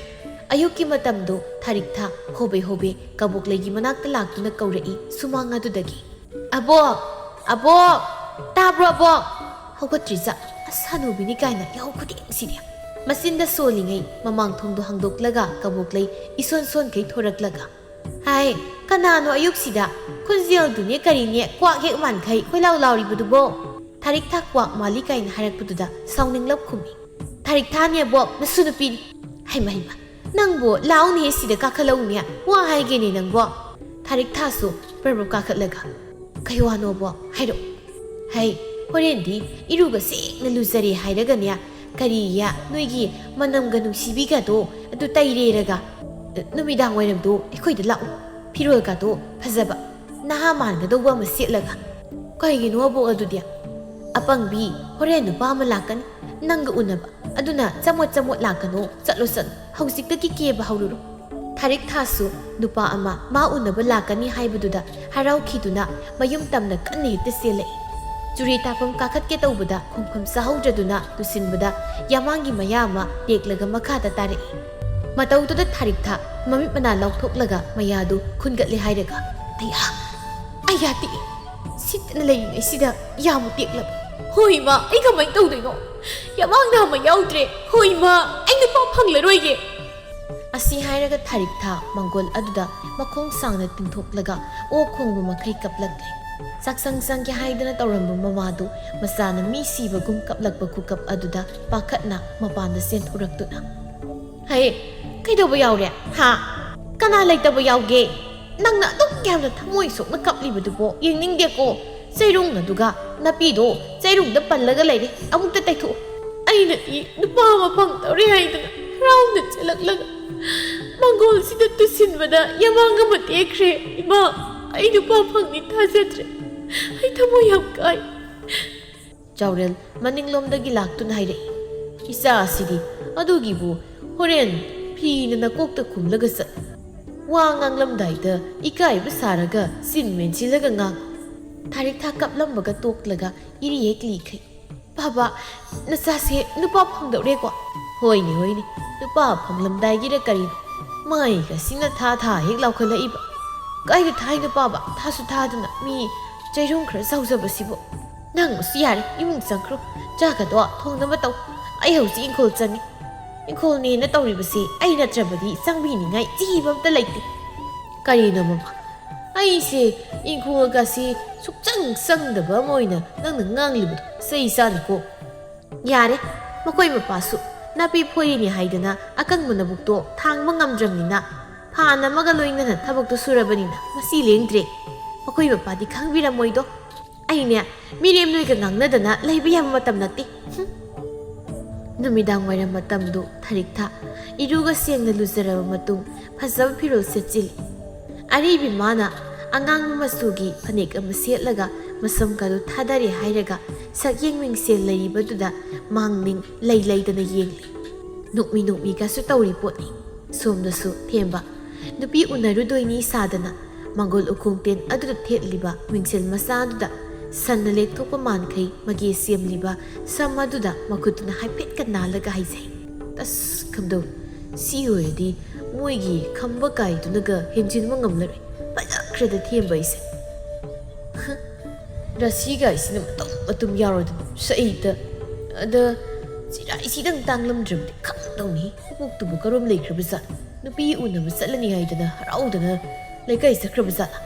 ꯑꯌꯨꯛꯀꯤ ꯃꯇꯝꯗꯨ ꯊꯥꯔꯤꯛ ꯊꯥ ꯍꯣꯕꯦ ꯍꯣꯕꯦ ꯀꯕꯣꯛꯂꯩꯒꯤ ꯃꯅꯥꯛꯇ ꯂꯥꯛꯇꯨꯅ ꯀꯧꯔꯛꯏ ꯁꯨꯃꯥꯡ ꯑꯗꯨꯗꯒꯤ꯫ "ꯑꯕꯣꯛ! ꯑꯕꯣꯛ! ꯇꯥꯕ꯭ꯔꯣ ꯑꯕꯣꯛ? ꯍꯧꯒꯠꯇ꯭ꯔꯤꯖꯥꯠ꯫ ꯑꯁ, ꯍꯅꯨꯕꯤꯅꯤ ꯀꯥꯏꯅ ꯌꯥꯍꯧ ꯈꯨꯗꯤꯡꯁꯤꯗꯤ꯫ ꯃꯆꯤꯟꯗ ꯁꯣꯜꯂꯤꯉꯩ ꯃꯃꯥꯡ ꯊꯣꯡꯗꯣ ꯍꯥꯡꯗꯣꯛꯂꯒ ꯀꯕꯣꯛꯂꯩ ꯏꯁꯣꯟ ꯁꯣꯟꯈꯩ ꯊꯣꯔꯛꯂꯒ, "ꯍꯥꯏ, ꯀꯅꯥꯅꯣ ꯑꯌꯨꯛꯁꯤꯗ? ꯈꯣꯟꯖꯦꯜꯗꯨꯅꯦ ꯀꯔꯤꯅꯦ ꯀ꯭ꯋꯥꯛ ꯍꯦꯛ ꯃꯥꯟꯈꯩ ꯈꯣꯏꯂꯥꯎ ꯂꯥꯎꯔꯤꯕꯗꯨꯕꯣ?" ꯊꯥꯔꯤꯛꯊꯥ ꯀ꯭ꯋꯥꯛ ꯃꯥꯜꯂꯤ ꯀꯥꯏꯅ ꯍꯥꯏꯔꯛꯄꯗꯨꯗ ꯁꯥꯎꯅꯤꯡꯂꯞ ꯈꯨꯝꯃꯤ꯫ "ꯊꯥꯔꯤꯛꯊꯥꯅꯦ ꯕꯣꯛ, ꯅꯁꯨ ꯅꯨꯄꯤꯅꯤ꯫ ꯍꯩꯃ ꯍꯩꯃ, ꯅꯪꯕꯨ ꯂꯥꯛꯎꯅꯦ, ꯁꯤꯗ ꯀꯥꯈꯠꯂꯛꯎꯅꯦ, ꯋꯥ ꯍꯥꯏꯒꯦꯅꯦ ꯅꯪꯕꯣ?" ꯊꯥꯔꯤꯛꯊꯥꯁꯨ ꯄ꯭ꯔꯞ ꯄ꯭ꯔꯞ ꯀꯥꯈꯠꯂꯒ, "ꯀꯩ ꯋꯥꯅꯣꯕꯣ? ꯍꯥꯏꯔꯛꯑꯣ꯫ ꯍꯩ, ꯍꯣꯔꯦꯟꯗꯤ ꯏꯔꯨꯒ ꯁꯦꯡꯅ ꯂꯨꯖꯔꯦ ꯍꯥꯏꯔꯒꯅꯦ, ꯀꯔꯤꯌꯦ, ꯅꯣꯏꯒꯤ ꯃꯅꯝꯒ ꯅꯨꯡꯁꯤꯕꯤꯒꯗꯣ ꯑꯗꯨ ꯇꯩꯔꯦꯔꯒ, ꯅꯨꯃꯤꯗꯥꯡ ꯋꯥꯏꯔꯝꯗꯣ ꯑꯩꯈꯣꯏꯗ ꯂꯥꯛꯎ꯫ ꯐꯤꯔꯣꯜꯒꯗꯣ ꯐꯖꯕ, ꯅꯍꯥ ꯃꯥꯟꯒꯗꯧꯕ ꯑꯃ ꯁꯦꯠꯂꯒ꯫" "ꯀꯩꯒꯤꯅꯣꯕꯣ ꯑꯗꯨꯗꯤ?" "ꯑꯄꯪꯕꯤ, ꯍꯣꯔꯦꯟ ꯅꯨꯄꯥ ꯑꯃ ꯂꯥꯛꯀꯅꯤ ꯅꯪꯒ ꯎꯅꯕ꯫ ꯑꯗꯨꯅ ꯆꯃꯣꯠ ꯆꯃꯣꯠ ꯂꯥꯛꯀꯅꯣ, ꯆꯠꯂꯣ ꯆꯠꯂꯣ, ꯍꯧꯖꯤꯛꯇꯒꯤ ꯀꯦꯕ ꯍꯧꯔꯨꯔꯣ꯫" ꯊꯥꯔꯤꯛ ꯊꯥꯁꯨ ꯅꯨꯄꯥ ꯑꯃ ꯃꯥ ꯎꯅꯕ ꯂꯥꯛꯀꯅꯤ ꯍꯥꯏꯕꯗꯨꯗ ꯍꯔꯥꯎꯈꯤꯗꯨꯅ ꯃꯌꯨꯝ ꯇꯝꯅ ꯀꯟꯅ ꯍꯦꯛꯇ ꯆꯦꯜꯂꯛꯏ꯫ ꯆꯨꯔꯤ ꯇꯥꯐꯝ ꯀꯥꯈꯠꯀꯦ ꯇꯧꯕꯗ ꯈꯣꯡꯐꯝ ꯆꯥꯍꯧꯗ꯭ꯔꯗꯨꯅ ꯇꯨꯁꯤꯟꯕꯗ ꯌꯥꯃꯥꯡꯒꯤ ꯃꯌꯥ ꯑꯃ ꯇꯦꯛꯂꯒ ꯃꯈꯥꯗ ꯇꯥꯔꯛꯏ꯫ ꯃꯇꯧꯗꯨꯗ ꯊꯥꯔꯤꯛ ꯊꯥ ꯃꯃꯤꯠ ꯃꯅꯥ ꯂꯥꯎꯊꯣꯛꯂꯒ ꯃꯌꯥꯗꯨ ꯈꯨꯟꯒꯠꯂꯦ ꯍꯥꯏꯔꯒ, "ꯑꯩꯌꯥ! ꯑꯩꯌꯥ ꯇꯤꯛꯏ! ꯁꯤꯠꯇꯅ ꯂꯩꯔꯤꯉꯩꯁꯤꯗ ꯌꯥꯝ ꯇꯦꯛꯂꯕ꯫ ꯍꯣꯏ ꯏꯃꯥ, ꯑꯩ ꯀꯃꯥꯏꯅ ꯇꯧꯗꯣꯏꯅꯣ? ꯌꯥꯃꯥꯡꯗ ꯑꯃ ꯌꯥꯎꯗ꯭ꯔꯦ꯫ ꯍꯣꯏ ꯏꯃꯥ, ꯑꯩ ꯅꯨꯄꯥ ꯐꯪꯂꯔꯣꯏꯒꯦ!" ꯑꯁꯤ ꯍꯥꯏꯔꯒ ꯊꯥꯔꯤꯛ ꯊꯥ ꯃꯪꯒꯣꯜ ꯑꯗꯨꯗ ꯃꯈꯣꯡ ꯁꯥꯡꯅ ꯇꯤꯡꯊꯣꯛꯂꯒ ꯑꯣꯛ ꯈꯣꯡꯕ ꯃꯈꯩ ꯀꯞꯂꯛꯂꯦ꯫ ꯆꯥꯛꯁꯪ ꯆꯪꯒꯦ ꯍꯥꯏꯗꯅ ꯇꯧꯔꯝꯕ ꯃꯃꯥꯗꯨ ꯃꯆꯥꯅ ꯃꯤ ꯁꯤꯕꯒꯨꯝ ꯀꯞꯂꯛꯄ ꯈꯨꯀꯞ ꯑꯗꯨꯗ ꯄꯥꯈꯠꯅ ꯃꯄꯥꯟꯗ ꯆꯦꯟꯊꯣꯔꯛꯇꯨꯅ, "ꯍꯩ, ꯀꯩꯗꯧꯕ ꯌꯥꯎꯔꯦ? ꯍꯥ? ꯀꯅꯥ ꯂꯩꯇꯕ ꯌꯥꯎꯒꯦ? ꯅꯪꯅ ꯑꯗꯨꯛ ꯌꯥꯝꯅ ꯊꯃꯣꯏ ꯁꯣꯛꯅ ꯀꯞꯂꯤꯕꯗꯨꯕꯣ ꯌꯦꯡꯅꯤꯡꯗꯦꯀꯣ꯫ ꯆꯩꯔꯨꯡ ꯑꯗꯨꯒ ꯅꯥꯄꯤꯗꯣ ꯆꯩꯔꯨꯡꯗ ꯄꯜꯂꯒ ꯂꯩꯔꯦ꯫ ꯑꯃꯨꯛꯇ ꯇꯩꯊꯣꯛꯎ꯫" ꯑꯩꯅꯗꯤ ꯅꯨꯄꯥ ꯑꯃ ꯐꯪꯗꯧꯔꯦ ꯍꯥꯏꯗꯅ ꯍꯔꯥꯎꯅ ꯆꯦꯜꯂꯛꯂꯒ ꯃꯪꯒꯣꯜꯁꯤꯗ ꯇꯨꯁꯤꯟꯕꯗ ꯌꯥꯃꯥꯡ ꯑꯃ ꯇꯦꯛꯈ꯭ꯔꯦ꯫ ꯏꯃꯥ, ꯑꯩ ꯅꯨꯄꯥ ꯐꯪꯅꯤ ꯊꯥꯖꯗ꯭ꯔꯦ꯫ ꯑꯩ ꯊꯃꯣꯏ ꯌꯥꯝ ꯀꯥꯏ꯫ ꯆꯥꯎꯔꯦꯜ ꯃꯅꯤꯡꯂꯣꯝꯗꯒꯤ ꯂꯥꯛꯇꯨꯅ ꯍꯥꯏꯔꯛꯏ, "ꯏꯆꯥ ꯑꯁꯤꯗꯤ ꯑꯗꯨꯒꯤꯕꯨ ꯍꯣꯔꯦꯟ ꯐꯤꯅ ꯅꯀꯣꯛꯇ ꯈꯨꯝꯂꯒ ꯆꯠ꯫ ꯋꯥ ꯉꯥꯡꯂꯝꯗꯥꯏꯗ ꯏꯀꯥꯏꯕ ꯁꯥꯔꯒ ꯆꯤꯟ ꯃꯦꯟꯁꯤꯜꯂꯒ ꯉꯥꯡ꯫" ꯊꯥꯔꯤꯛ ꯊꯥ ꯀꯞꯂꯝꯕꯒ ꯇꯣꯛꯂꯒ ꯏꯔꯤ ꯍꯦꯛ ꯂꯤꯈꯩ, "ꯕꯥꯕꯥ, ꯅꯆꯥꯁꯦ ꯅꯨꯄꯥ ꯐꯪꯗꯧꯔꯦꯀꯣ?" "ꯍꯣꯏꯅꯦ, ꯍꯣꯏꯅꯦ, ꯅꯨꯄꯥ ꯐꯪꯂꯝꯗꯥꯏꯒꯤꯔ ꯀꯔꯤꯅꯣ, ꯃꯥꯏꯒꯁꯤꯅ ꯊꯥ ꯊꯥ ꯍꯦꯛ ꯂꯥꯎꯈꯠꯂꯛꯏꯕ꯫ ꯀꯥꯏꯗ ꯊꯥꯏꯅꯣ ꯄꯥꯕ, ꯊꯥꯁꯨ ꯊꯥꯗꯅ ꯃꯤ ꯆꯩꯔꯨꯡ ꯈꯔ ꯆꯥꯎꯖꯕꯁꯤꯕꯨ? ꯅꯪꯁꯨ ꯌꯥꯔꯦ, ꯏꯃꯨꯡ ꯆꯪꯈ꯭ꯔꯣ, ꯆꯥꯛꯀꯗꯣ ꯊꯣꯡꯅꯕ ꯇꯧ꯫ ꯑꯩ ꯍꯧꯖꯤꯛ ꯏꯪꯈꯣꯜ ꯆꯪꯉꯤ꯫" ꯏꯪꯈꯣꯜꯅꯦꯅ ꯇꯧꯔꯤꯕꯁꯤ ꯑꯩ ꯅꯠꯇ꯭ꯔꯕꯗꯤ ꯆꯪꯕꯤꯅꯤꯡꯉꯥꯏ ꯊꯤꯕ ꯑꯝꯇ ꯂꯩꯇꯦ꯫ ꯀꯔꯤꯅꯣ ꯃꯃꯥ? ꯑꯩꯁꯦ ꯏꯪꯈꯣꯜꯒꯁꯤ ꯁꯨꯛꯆꯪ ꯆꯪꯗꯕ ꯑꯃ ꯑꯣꯏꯅ ꯅꯪꯅ ꯉꯥꯡꯂꯤꯕꯗꯣ ꯆꯩ ꯆꯥꯅꯤꯀꯣ꯫ ꯌꯥꯔꯦ, ꯃꯈꯣꯏ ꯃꯄꯥꯁꯨ ꯅꯥꯄꯤ ꯐꯣꯏꯔꯤꯅꯤ ꯍꯥꯏꯗꯅ ꯑꯀꯪꯕ ꯅꯕꯨꯛꯇꯣ ꯊꯥꯡꯕ ꯉꯝꯗ꯭ꯔꯕꯅꯤꯅ ꯐꯥꯟ ꯑꯃꯒ ꯂꯣꯏꯅꯅ ꯊꯕꯛꯇꯣ ꯁꯨꯔꯕꯅꯤꯅ ꯃꯁꯤ ꯂꯦꯡꯗ꯭ꯔꯦ꯫ ꯃꯈꯣꯏ ꯃꯄꯥꯗꯤ ꯈꯪꯕꯤꯔꯝꯃꯣꯏꯗꯣ꯫ ꯑꯩꯅꯦ ꯃꯤꯔꯦꯝ ꯅꯣꯏꯒ ꯉꯥꯡꯅꯗꯅ ꯂꯩꯕ ꯌꯥꯕ ꯃꯇꯝ ꯅꯠꯇꯦ꯫ ꯍꯨꯝ꯫ ꯅꯨꯃꯤꯗꯥꯡ ꯋꯥꯏꯔꯝ ꯃꯇꯝꯗꯨ ꯊꯔꯤꯛꯊ ꯏꯔꯨꯒ ꯁꯦꯡꯅ ꯂꯨꯖꯔꯕ ꯃꯇꯨꯡ ꯐꯖꯕ ꯐꯤꯔꯣꯜ ꯁꯦꯠꯆꯤꯜꯂꯤ꯫ ꯑꯔꯤꯕꯤ ꯃꯥꯅ ꯑꯉꯥꯡꯕ ꯃꯆꯨꯒꯤ ꯐꯅꯦꯛ ꯑꯃ ꯁꯦꯠꯂꯒ ꯃꯁꯝ ꯀꯥꯗꯨ ꯊꯥꯗꯔꯦ ꯍꯥꯏꯔꯒ ꯁꯛꯌꯦꯡ ꯃꯤꯡꯁꯦꯜ ꯂꯩꯔꯤꯕꯗꯨꯗ ꯃꯥꯡꯅꯤꯡ ꯂꯩ ꯂꯩꯗꯅ ꯌꯦꯡꯂꯤ꯫ ꯅꯣꯛꯃꯤ ꯅꯣꯛꯃꯤꯒꯁꯨ ꯇꯧꯔꯤ ꯄꯣꯠꯅꯤ꯫ ꯁꯣꯝꯗꯁꯨ ꯊꯦꯝꯕ ꯅꯨꯄꯤ ꯎꯅꯔꯨꯗꯣꯏꯅꯤ ꯁꯥꯗꯅ ꯃꯪꯒꯣꯜ ꯎꯈꯣꯡꯇꯦꯟ ꯑꯗꯨꯗ ꯊꯦꯠꯂꯤꯕ ꯃꯤꯡꯁꯦꯜ ꯃꯆꯥꯗꯨꯗ ꯁꯟꯅ ꯂꯦꯛꯊꯣꯛꯄ ꯃꯥꯟꯈꯩ ꯃꯒꯦ ꯁꯦꯝꯂꯤꯕ ꯁꯝ ꯑꯗꯨꯗ ꯃꯈꯨꯠꯇꯨꯅ ꯍꯥꯏꯐꯦꯠꯀ ꯅꯥꯜꯂꯒ ꯍꯥꯏꯖꯩ꯫ ꯑꯁ ꯀꯝꯗꯧ, ꯁꯤ ꯑꯣꯏꯔꯗꯤ ꯃꯣꯏꯒꯤ ꯈꯝꯕ ꯀꯥꯏꯗꯨꯅꯒ ꯍꯦꯟꯖꯤꯟꯕ ꯉꯝꯂꯔꯣꯏ꯫ ꯐꯖꯈ꯭ꯔꯦꯗ ꯊꯦꯝꯕ ꯑꯩꯁꯦ꯫ ꯍ, ꯔꯥꯁꯤꯒ ꯑꯩꯁꯤꯅ ꯃꯇꯨꯝ ꯃꯇꯨꯝ ꯌꯥꯎꯔꯗꯅ ꯁꯛꯏꯗ꯫ ꯑꯗ ꯆꯤꯔꯥꯏꯁꯤꯗꯪ ꯇꯥꯡꯂꯝꯗ꯭ꯔꯕꯗꯤ ꯈꯪꯗꯧꯅꯤ꯫ ꯃꯀꯣꯛꯇꯨꯕꯨ ꯀꯔꯣꯝ ꯂꯩꯈ꯭ꯔꯕ ꯖꯥꯠ? ꯅꯨꯄꯤ ꯎꯅꯕ ꯆꯠꯂꯅꯤ ꯍꯥꯏꯗꯅ ꯍꯔꯥꯎꯗꯅ ꯂꯩꯀꯥꯏ ꯆꯠꯈ꯭ꯔꯕ ꯖꯥꯠꯂ?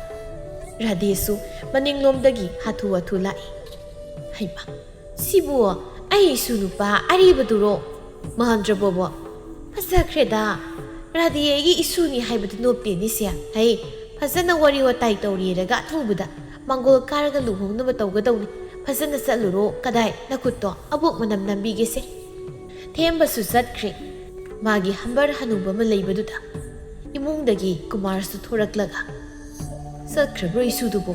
ꯔꯥꯙꯦꯁꯨ ꯃꯅꯤꯡꯂꯣꯝꯗꯒꯤ ꯍꯥꯊꯨ ꯍꯥꯊꯨ ꯂꯥꯛꯏ꯫ ꯍꯩꯃꯥ, ꯁꯤꯕꯨ ꯑꯩ ꯏꯁꯨ ꯅꯨꯄꯥ ꯑꯔꯤꯕꯗꯨꯔꯣ? ꯃꯥꯟꯗ꯭ꯔꯕꯣꯕꯣ? ꯐꯖꯈ꯭ꯔꯦꯗ꯫ ꯔꯥꯙꯦ ꯑꯩꯒꯤ ꯏꯁꯨꯅꯤ ꯍꯥꯏꯕꯗꯨ ꯅꯣꯞꯇꯦꯅꯦ ꯁꯦ꯫ ꯍꯩ, ꯐꯖꯅ ꯋꯥꯔꯤ ꯋꯥꯇꯥꯏ ꯇꯧꯔꯦꯔꯒ ꯑꯊꯨꯕꯗ ꯃꯪꯒꯣꯜ ꯀꯥꯔꯒ ꯂꯨꯍꯣꯡꯅꯕ ꯇꯧꯒꯗꯧꯅꯤ꯫ ꯐꯖꯅ ꯆꯠꯂꯨꯔꯣ꯫ ꯀꯗꯥꯏ ꯅꯈꯨꯠꯇꯣ? ꯑꯕꯣꯛ ꯃꯅꯝ ꯅꯝꯕꯤꯒꯦꯁꯦ꯫ ꯊꯦꯝꯕꯁꯨ ꯆꯠꯈ꯭ꯔꯦ꯫ ꯃꯥꯒꯤ ꯍꯝꯕꯔ ꯍꯅꯨꯕ ꯑꯃ ꯂꯩꯕꯗꯨꯗ ꯏꯃꯨꯡꯗꯒꯤ ꯀꯨꯃꯥꯔꯁꯨ ꯊꯣꯔꯛꯂꯒ, "ꯆꯠꯈ꯭ꯔꯕ꯭ꯔꯣ ꯏꯁꯨꯗꯨꯕꯣ?"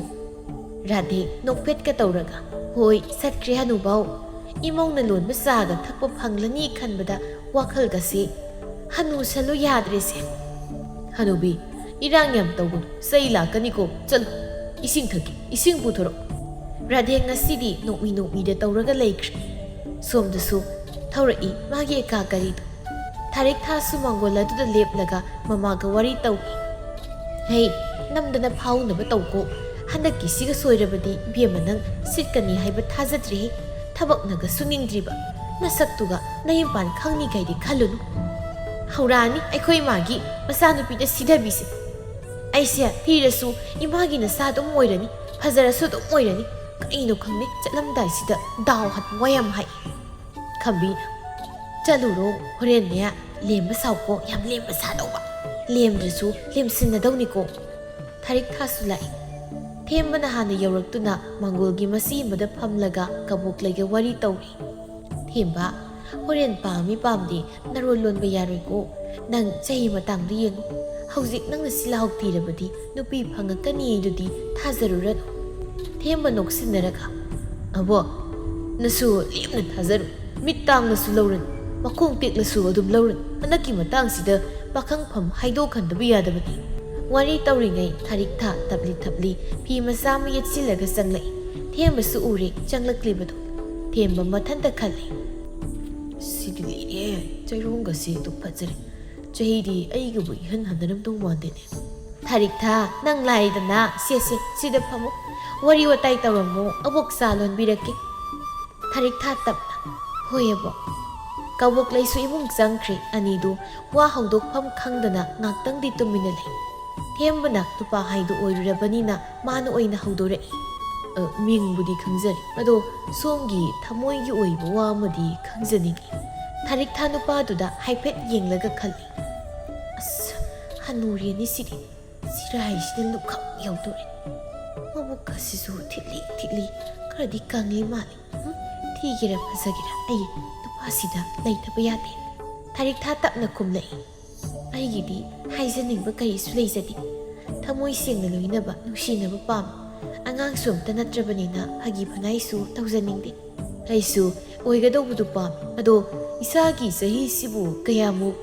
ꯔꯥꯙꯦ ꯅꯣꯛꯐꯦꯠꯀ ꯇꯧꯔꯒ, "ꯍꯣꯏ, ꯆꯠꯈ꯭ꯔꯦ ꯍꯅꯨꯕꯧ꯫ ꯏꯃꯧꯅ ꯂꯣꯟꯕ ꯆꯥꯒ ꯊꯛꯄ ꯐꯪꯂꯅꯤ ꯈꯟꯕꯗ ꯋꯥꯈꯜꯒꯁꯦ ꯍꯅꯨꯁꯜꯂꯨ ꯌꯥꯗ꯭ꯔꯦꯁꯦ꯫ ꯍꯅꯨꯕꯤ, ꯏꯔꯥꯡ ꯌꯥꯝ ꯇꯧꯒꯅꯨ, ꯆꯩ ꯂꯥꯛꯀꯅꯤꯀꯣ꯫ ꯆꯠꯂꯨ, ꯏꯁꯤꯡ ꯊꯛꯀꯦ, ꯏꯁꯤꯡ ꯄꯨꯊꯣꯔꯛꯎ꯫" ꯔꯥꯙꯦ ꯉꯁꯤꯗꯤ ꯅꯣꯛꯃꯤ ꯅꯣꯛꯃꯤꯗ ꯇꯧꯔꯒ ꯂꯩꯈ꯭ꯔꯦ꯫ ꯁꯣꯝꯗꯁꯨ ꯊꯧꯔꯛꯏ ꯃꯥꯒꯤ ꯑꯦꯀꯥ ꯀꯔꯤꯗꯣ꯫ ꯊꯥꯔꯤꯛ ꯊꯥꯁꯨ ꯃꯪꯒꯣꯜ ꯑꯗꯨꯗ ꯂꯦꯞꯂꯒ ꯃꯃꯥꯒ ꯋꯥꯔꯤ ꯇꯧꯏ꯫ "ꯍꯩ, ꯅꯝꯗꯅ ꯐꯥꯎꯅꯕ ꯇꯧꯀꯣ꯫ ꯍꯟꯗꯛꯀꯤꯁꯤꯒ ꯁꯣꯏꯔꯕꯗꯤ ꯏꯕꯦꯝꯃ ꯅꯪ ꯁꯤꯠꯀꯅꯤ ꯍꯥꯏꯕ ꯊꯥꯖꯗ꯭ꯔꯦꯍꯦ꯫ ꯊꯕꯛꯅꯒ ꯁꯨꯅꯤꯡꯗ꯭ꯔꯤꯕ꯫ ꯅꯁꯛꯇꯨꯒ ꯅꯌꯨꯝꯄꯥꯟ ꯈꯪꯅꯤ ꯀꯩꯗꯤ ꯈꯜꯂꯨꯅꯨ꯫ ꯍꯧꯔꯛꯑꯅꯤ ꯑꯩꯈꯣꯏ ꯏꯃꯥꯒꯤ ꯃꯆꯥꯅꯨꯄꯤꯗ ꯁꯤꯊꯕꯤꯁꯦ꯫ ꯑꯩꯁꯦ ꯊꯤꯔꯁꯨ ꯏꯃꯥꯒꯤ ꯅꯆꯥ ꯑꯗꯨꯝ ꯑꯣꯏꯔꯅꯤ, ꯐꯖꯔꯁꯨ ꯑꯗꯨꯝ ꯑꯣꯏꯔꯅꯤ꯫ ꯀꯩꯅꯣ ꯈꯪꯗꯦ, ꯆꯠꯂꯝꯗꯥꯏꯁꯤꯗ ꯗꯥꯎ ꯍꯥꯠꯄ ꯋꯥ ꯌꯥꯝ ꯍꯥꯏ꯫ ꯈꯝꯕꯤꯅ, "ꯆꯠꯂꯨꯔꯣ, ꯍꯣꯔꯦꯟꯅꯦ ꯂꯦꯝꯕ ꯁꯥꯎꯀꯣ, ꯌꯥꯝ ꯂꯦꯝꯕ ꯁꯥꯗꯧꯕ꯫ ꯂꯦꯝꯗ꯭ꯔꯁꯨ ꯂꯦꯝꯁꯤꯟꯅꯗꯧꯅꯤꯀꯣ"꯫ ꯊꯥꯔꯤꯛ ꯊꯥꯁꯨ ꯂꯥꯛꯏ꯫ ꯊꯦꯝꯕꯅ ꯍꯥꯟꯅ ꯌꯧꯔꯛꯇꯨꯅ ꯃꯪꯒꯣꯜꯒꯤ ꯃꯆꯤ ꯑꯃꯗ ꯐꯝꯂꯒ ꯀꯕꯣꯛꯂꯩꯒ ꯋꯥꯔꯤ ꯇꯧꯔꯤ꯫ "ꯊꯦꯝꯕ, ꯍꯣꯔꯦꯟ ꯄꯥꯝꯃꯤ ꯄꯥꯝꯗꯦ ꯅꯔꯣꯜ ꯂꯣꯟꯕ ꯌꯥꯔꯣꯏꯀꯣ꯫ ꯅꯪ ꯆꯍꯤ ꯃꯇꯥꯡꯗꯨ ꯌꯦꯡꯉꯨ꯫ ꯍꯧꯖꯤꯛ ꯅꯪꯅ ꯁꯤꯜ ꯂꯥꯍꯧ ꯊꯤꯔꯕꯗꯤ ꯅꯨꯄꯤ ꯐꯪꯉꯛꯀꯅꯤ ꯍꯥꯏꯗꯨꯗꯤ ꯊꯥꯖꯔꯨꯔꯅꯨ"꯫ ꯊꯦꯝꯕ ꯅꯣꯛꯁꯤꯟꯅꯔꯒ, "ꯑꯕꯣ, ꯅꯁꯨ ꯂꯦꯝꯅ ꯊꯥꯖꯔꯨ꯫ ꯃꯤꯠ ꯇꯥꯡꯂꯁꯨ ꯂꯧꯔꯅꯤ, ꯃꯈꯣꯡ ꯇꯦꯛꯂꯁꯨ ꯑꯗꯨꯝ ꯂꯧꯔꯅꯤ꯫ ꯍꯟꯗꯛꯀꯤ ꯃꯇꯥꯡꯁꯤꯗ ꯄꯥꯈꯪꯐꯝ ꯍꯥꯏꯗꯣꯛꯍꯟꯗꯕ ꯌꯥꯗꯕꯅꯤ"꯫ ꯋꯥꯔꯤ ꯇꯧꯔꯤꯉꯩ ꯊꯥꯔꯤꯛ ꯊꯥ ꯇꯞꯂꯤ ꯇꯞꯂꯤ ꯐꯤ ꯃꯆꯥ ꯑꯃ ꯌꯦꯠꯁꯤꯜꯂꯒ ꯆꯪꯂꯛꯏ꯫ ꯊꯦꯝꯕꯁꯨ ꯎꯔꯦ ꯆꯪꯂꯛꯂꯤꯕꯗꯨ꯫ ꯊꯦꯝꯕ ꯃꯊꯟꯇ ꯈꯜꯂꯤ, "ꯁꯤꯗꯤ ꯂꯤꯔꯦ, ꯆꯩꯔꯣꯡꯒꯁꯦ ꯑꯗꯨꯛ ꯐꯖꯔꯦ꯫ ꯆꯍꯤꯗꯤ ꯑꯩꯒꯕꯨ ꯏꯍꯟ ꯍꯟꯅꯔꯝꯗꯧ ꯃꯥꯟꯗꯦꯅꯦ"꯫ "ꯊꯥꯔꯤꯛ ꯊꯥ, ꯅꯪ ꯂꯥꯏꯗꯅ, ꯁꯦ ꯁꯦ, ꯁꯤꯗ ꯐꯝꯃꯨ꯫ ꯋꯥꯔꯤ ꯋꯥꯇꯥꯏ ꯇꯧꯔꯝꯃꯨ, ꯑꯕꯣꯛ ꯆꯥ ꯂꯣꯟꯕꯤꯔꯛꯀꯦ"꯫ ꯊꯥꯔꯤꯛ ꯊꯥ ꯇꯞꯅ, "ꯍꯣꯏ ꯑꯕꯣꯛ"꯫ ꯀꯕꯣꯛꯂꯩꯁꯨ ꯏꯃꯨꯡ ꯆꯪꯈ꯭ꯔꯦ꯫ ꯑꯅꯤꯗꯨ ꯋꯥ ꯍꯧꯗꯣꯛꯐꯝ ꯈꯪꯗꯅ ꯉꯥꯛꯇꯪꯗꯤ ꯇꯨꯃꯤꯟꯅ ꯂꯩ꯫ ꯊꯦꯝꯕꯅ ꯅꯨꯄꯥ ꯍꯥꯏꯗꯨ ꯑꯣꯏꯔꯨꯔꯕꯅꯤꯅ ꯃꯥꯅ ꯑꯣꯏꯅ ꯍꯧꯗꯣꯔꯛꯏ꯫ "ꯑ, ꯃꯤꯡꯕꯨꯗꯤ ꯈꯪꯖꯔꯦ, ꯑꯗꯣ ꯁꯣꯝꯒꯤ ꯊꯃꯣꯏꯒꯤ ꯑꯣꯏꯕ ꯋꯥ ꯑꯃꯗꯤ ꯈꯪꯖꯅꯤꯡꯏ"꯫ ꯊꯥꯔꯤꯛ ꯊꯥ ꯅꯨꯄꯥꯗꯨꯗ ꯍꯥꯏꯐꯦꯠ ꯌꯦꯡꯂꯒ ꯈꯜꯂꯤ, "ꯑꯁ, ꯍꯅꯨꯔꯦꯅꯦ ꯁꯤꯗꯤ꯫ ꯆꯤꯔꯥꯏꯁꯤꯗ ꯂꯨꯈꯝ ꯌꯧꯗꯣꯔꯦ꯫ ꯃꯕꯨꯛ ꯑꯁꯤꯁꯨ ꯊꯤꯠꯂꯤ ꯊꯤꯠꯂꯤ, ꯈꯔꯗꯤ ꯀꯪꯂꯤ ꯃꯥꯜꯂꯤ꯫ ꯎꯝ, ꯊꯤꯒꯦꯔꯥ ꯐꯖꯒꯦꯔꯥ ꯑꯩ ꯅꯨꯄꯥꯁꯤꯗ ꯂꯩꯇꯕ ꯌꯥꯗꯦ"꯫ ꯊꯥꯔꯤꯛ ꯊꯥ ꯇꯞꯅ ꯈꯨꯝꯂꯛꯏ, "ꯑꯩꯒꯤꯗꯤ ꯍꯥꯏꯖꯅꯤꯡꯕ ꯀꯔꯤꯁꯨ ꯂꯩꯖꯗꯦ꯫ ꯊꯃꯣꯏ ꯁꯦꯡꯅ ꯂꯣꯏꯅꯕ, ꯅꯨꯡꯁꯤꯅꯕ ꯄꯥꯝꯃꯤ꯫ ꯑꯉꯥꯡꯁꯨ ꯑꯝꯇ ꯅꯠꯇ꯭ꯔꯕꯅꯤꯅ ꯐꯥꯒꯤ ꯐꯅꯥꯏꯁꯨ ꯇꯧꯖꯅꯤꯡꯗꯦ꯫ ꯑꯩꯁꯨ ꯑꯣꯏꯒꯗꯧꯕꯗꯨ ꯄꯥꯝꯃꯤ꯫ ꯑꯗꯣ ꯏꯁꯥꯒꯤ ꯆꯍꯤꯁꯤꯕꯨ ꯀꯌꯥꯃꯨꯛ?"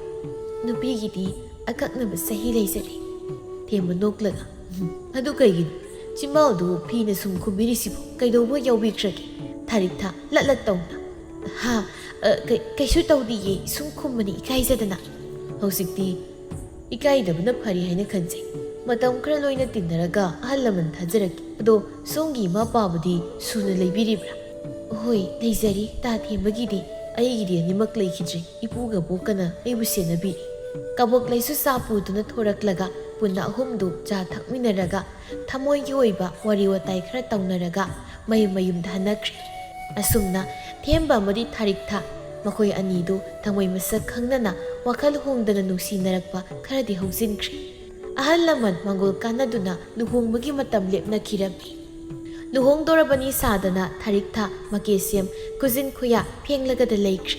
"ꯅꯨꯄꯤꯒꯤꯗꯤ ꯑꯀꯛꯅꯕ ꯆꯍꯤ ꯂꯩꯖꯗꯦ"꯫ ꯊꯦꯝꯕ ꯅꯣꯛꯂꯒ, "ꯎꯝ, ꯑꯗꯨ ꯀꯩꯒꯤꯅꯣ? ꯆꯤꯝꯕꯥꯜꯗꯨ ꯐꯤꯅ ꯁꯨꯝ ꯈꯨꯝꯕꯤꯔꯤꯁꯤꯕꯨ ꯀꯩꯗꯧꯕ ꯌꯥꯎꯕꯤꯈ꯭ꯔꯒꯦ?" ꯊꯥꯔꯤꯛ ꯊꯥ ꯂꯠ ꯂꯠ ꯇꯧꯅ, "ꯍꯥ, ꯑ, ꯀꯩ-, ꯀꯩꯁꯨ ꯇꯧꯗꯤꯌꯦ, ꯁꯨꯝ ꯈꯨꯝꯕꯅꯤ ꯏꯀꯥꯏꯖꯗꯅ"꯫ ꯍꯧꯖꯤꯛꯇꯤ ꯏꯀꯥꯏꯗꯕꯅ ꯐꯔꯦ ꯍꯥꯏꯅ ꯈꯟꯖꯩ꯫ ꯃꯇꯝ ꯈꯔ ꯂꯣꯏꯅ ꯇꯤꯟꯅꯔꯒ ꯑꯍꯜ ꯂꯃꯟ ꯊꯥꯖꯔꯛꯀꯦ꯫ ꯑꯗꯣ ꯁꯣꯝꯒꯤ ꯏꯃꯥ ꯄꯥꯕꯨꯗꯤ ꯁꯨꯅ ꯂꯩꯕꯤꯔꯤꯕ꯭ꯔꯥ? "ꯍꯣꯏ, ꯂꯩꯖꯔꯤ꯫ ꯇꯥ ꯊꯦꯝꯕꯒꯤꯗꯤ?" ꯑꯩꯒꯤꯗꯤ ꯑꯅꯤꯃꯛ ꯂꯩꯈꯤꯗ꯭ꯔꯦ꯫ ꯏꯄꯨꯒ ꯕꯣꯛꯀꯅ ꯑꯩꯕꯨ ꯁꯦꯟꯅꯕꯤꯔꯤ꯫ ꯀꯕꯣꯛ ꯂꯩꯁꯨ ꯆꯥ ꯄꯨꯗꯨꯅ ꯊꯣꯔꯛꯂꯒ ꯄꯨꯟꯅ ꯑꯍꯨꯝꯗꯨ ꯆꯥ ꯊꯛꯃꯤꯟꯅꯔꯒ ꯊꯃꯣꯏꯒꯤ ꯑꯣꯏꯕ ꯋꯥꯔꯤ ꯋꯥꯇꯥꯏ ꯈꯔ ꯇꯧꯅꯔꯒ ꯃꯌꯨꯝ ꯃꯌꯨꯝꯗ ꯍꯟꯅꯈ꯭ꯔꯦ꯫ ꯑꯁꯨꯝꯅ ꯊꯦꯝꯕ ꯑꯃꯗꯤ ꯊꯥꯔꯤꯛꯊꯥ ꯃꯈꯣꯏ ꯑꯅꯤꯗꯨ ꯊꯃꯣꯏ ꯃꯁꯛ ꯈꯪꯅꯅ ꯋꯥꯈꯜ ꯍꯣꯡꯗꯅ ꯅꯨꯡꯁꯤꯅꯔꯛꯄ ꯈꯔꯗꯤ ꯍꯧꯖꯤꯟꯈ꯭ꯔꯦ꯫ ꯑꯍꯜ ꯂꯃꯟ ꯃꯪꯒꯣꯜ ꯀꯥꯟꯅꯗꯨꯅ ꯂꯨꯍꯣꯡꯕꯒꯤ ꯃꯇꯝ ꯂꯦꯞꯅꯈꯤꯔꯝꯃꯤ꯫ ꯂꯨꯍꯣꯡꯗꯣꯔꯕꯅꯤ ꯁꯥꯗꯅ ꯊꯥꯔꯤꯛꯊꯥ ꯃꯀꯦꯁꯦꯝ ꯈꯨꯖꯤꯟ ꯈꯨꯌꯥ ꯐꯦꯡꯂꯒꯗ ꯂꯩꯈ꯭ꯔꯦ꯫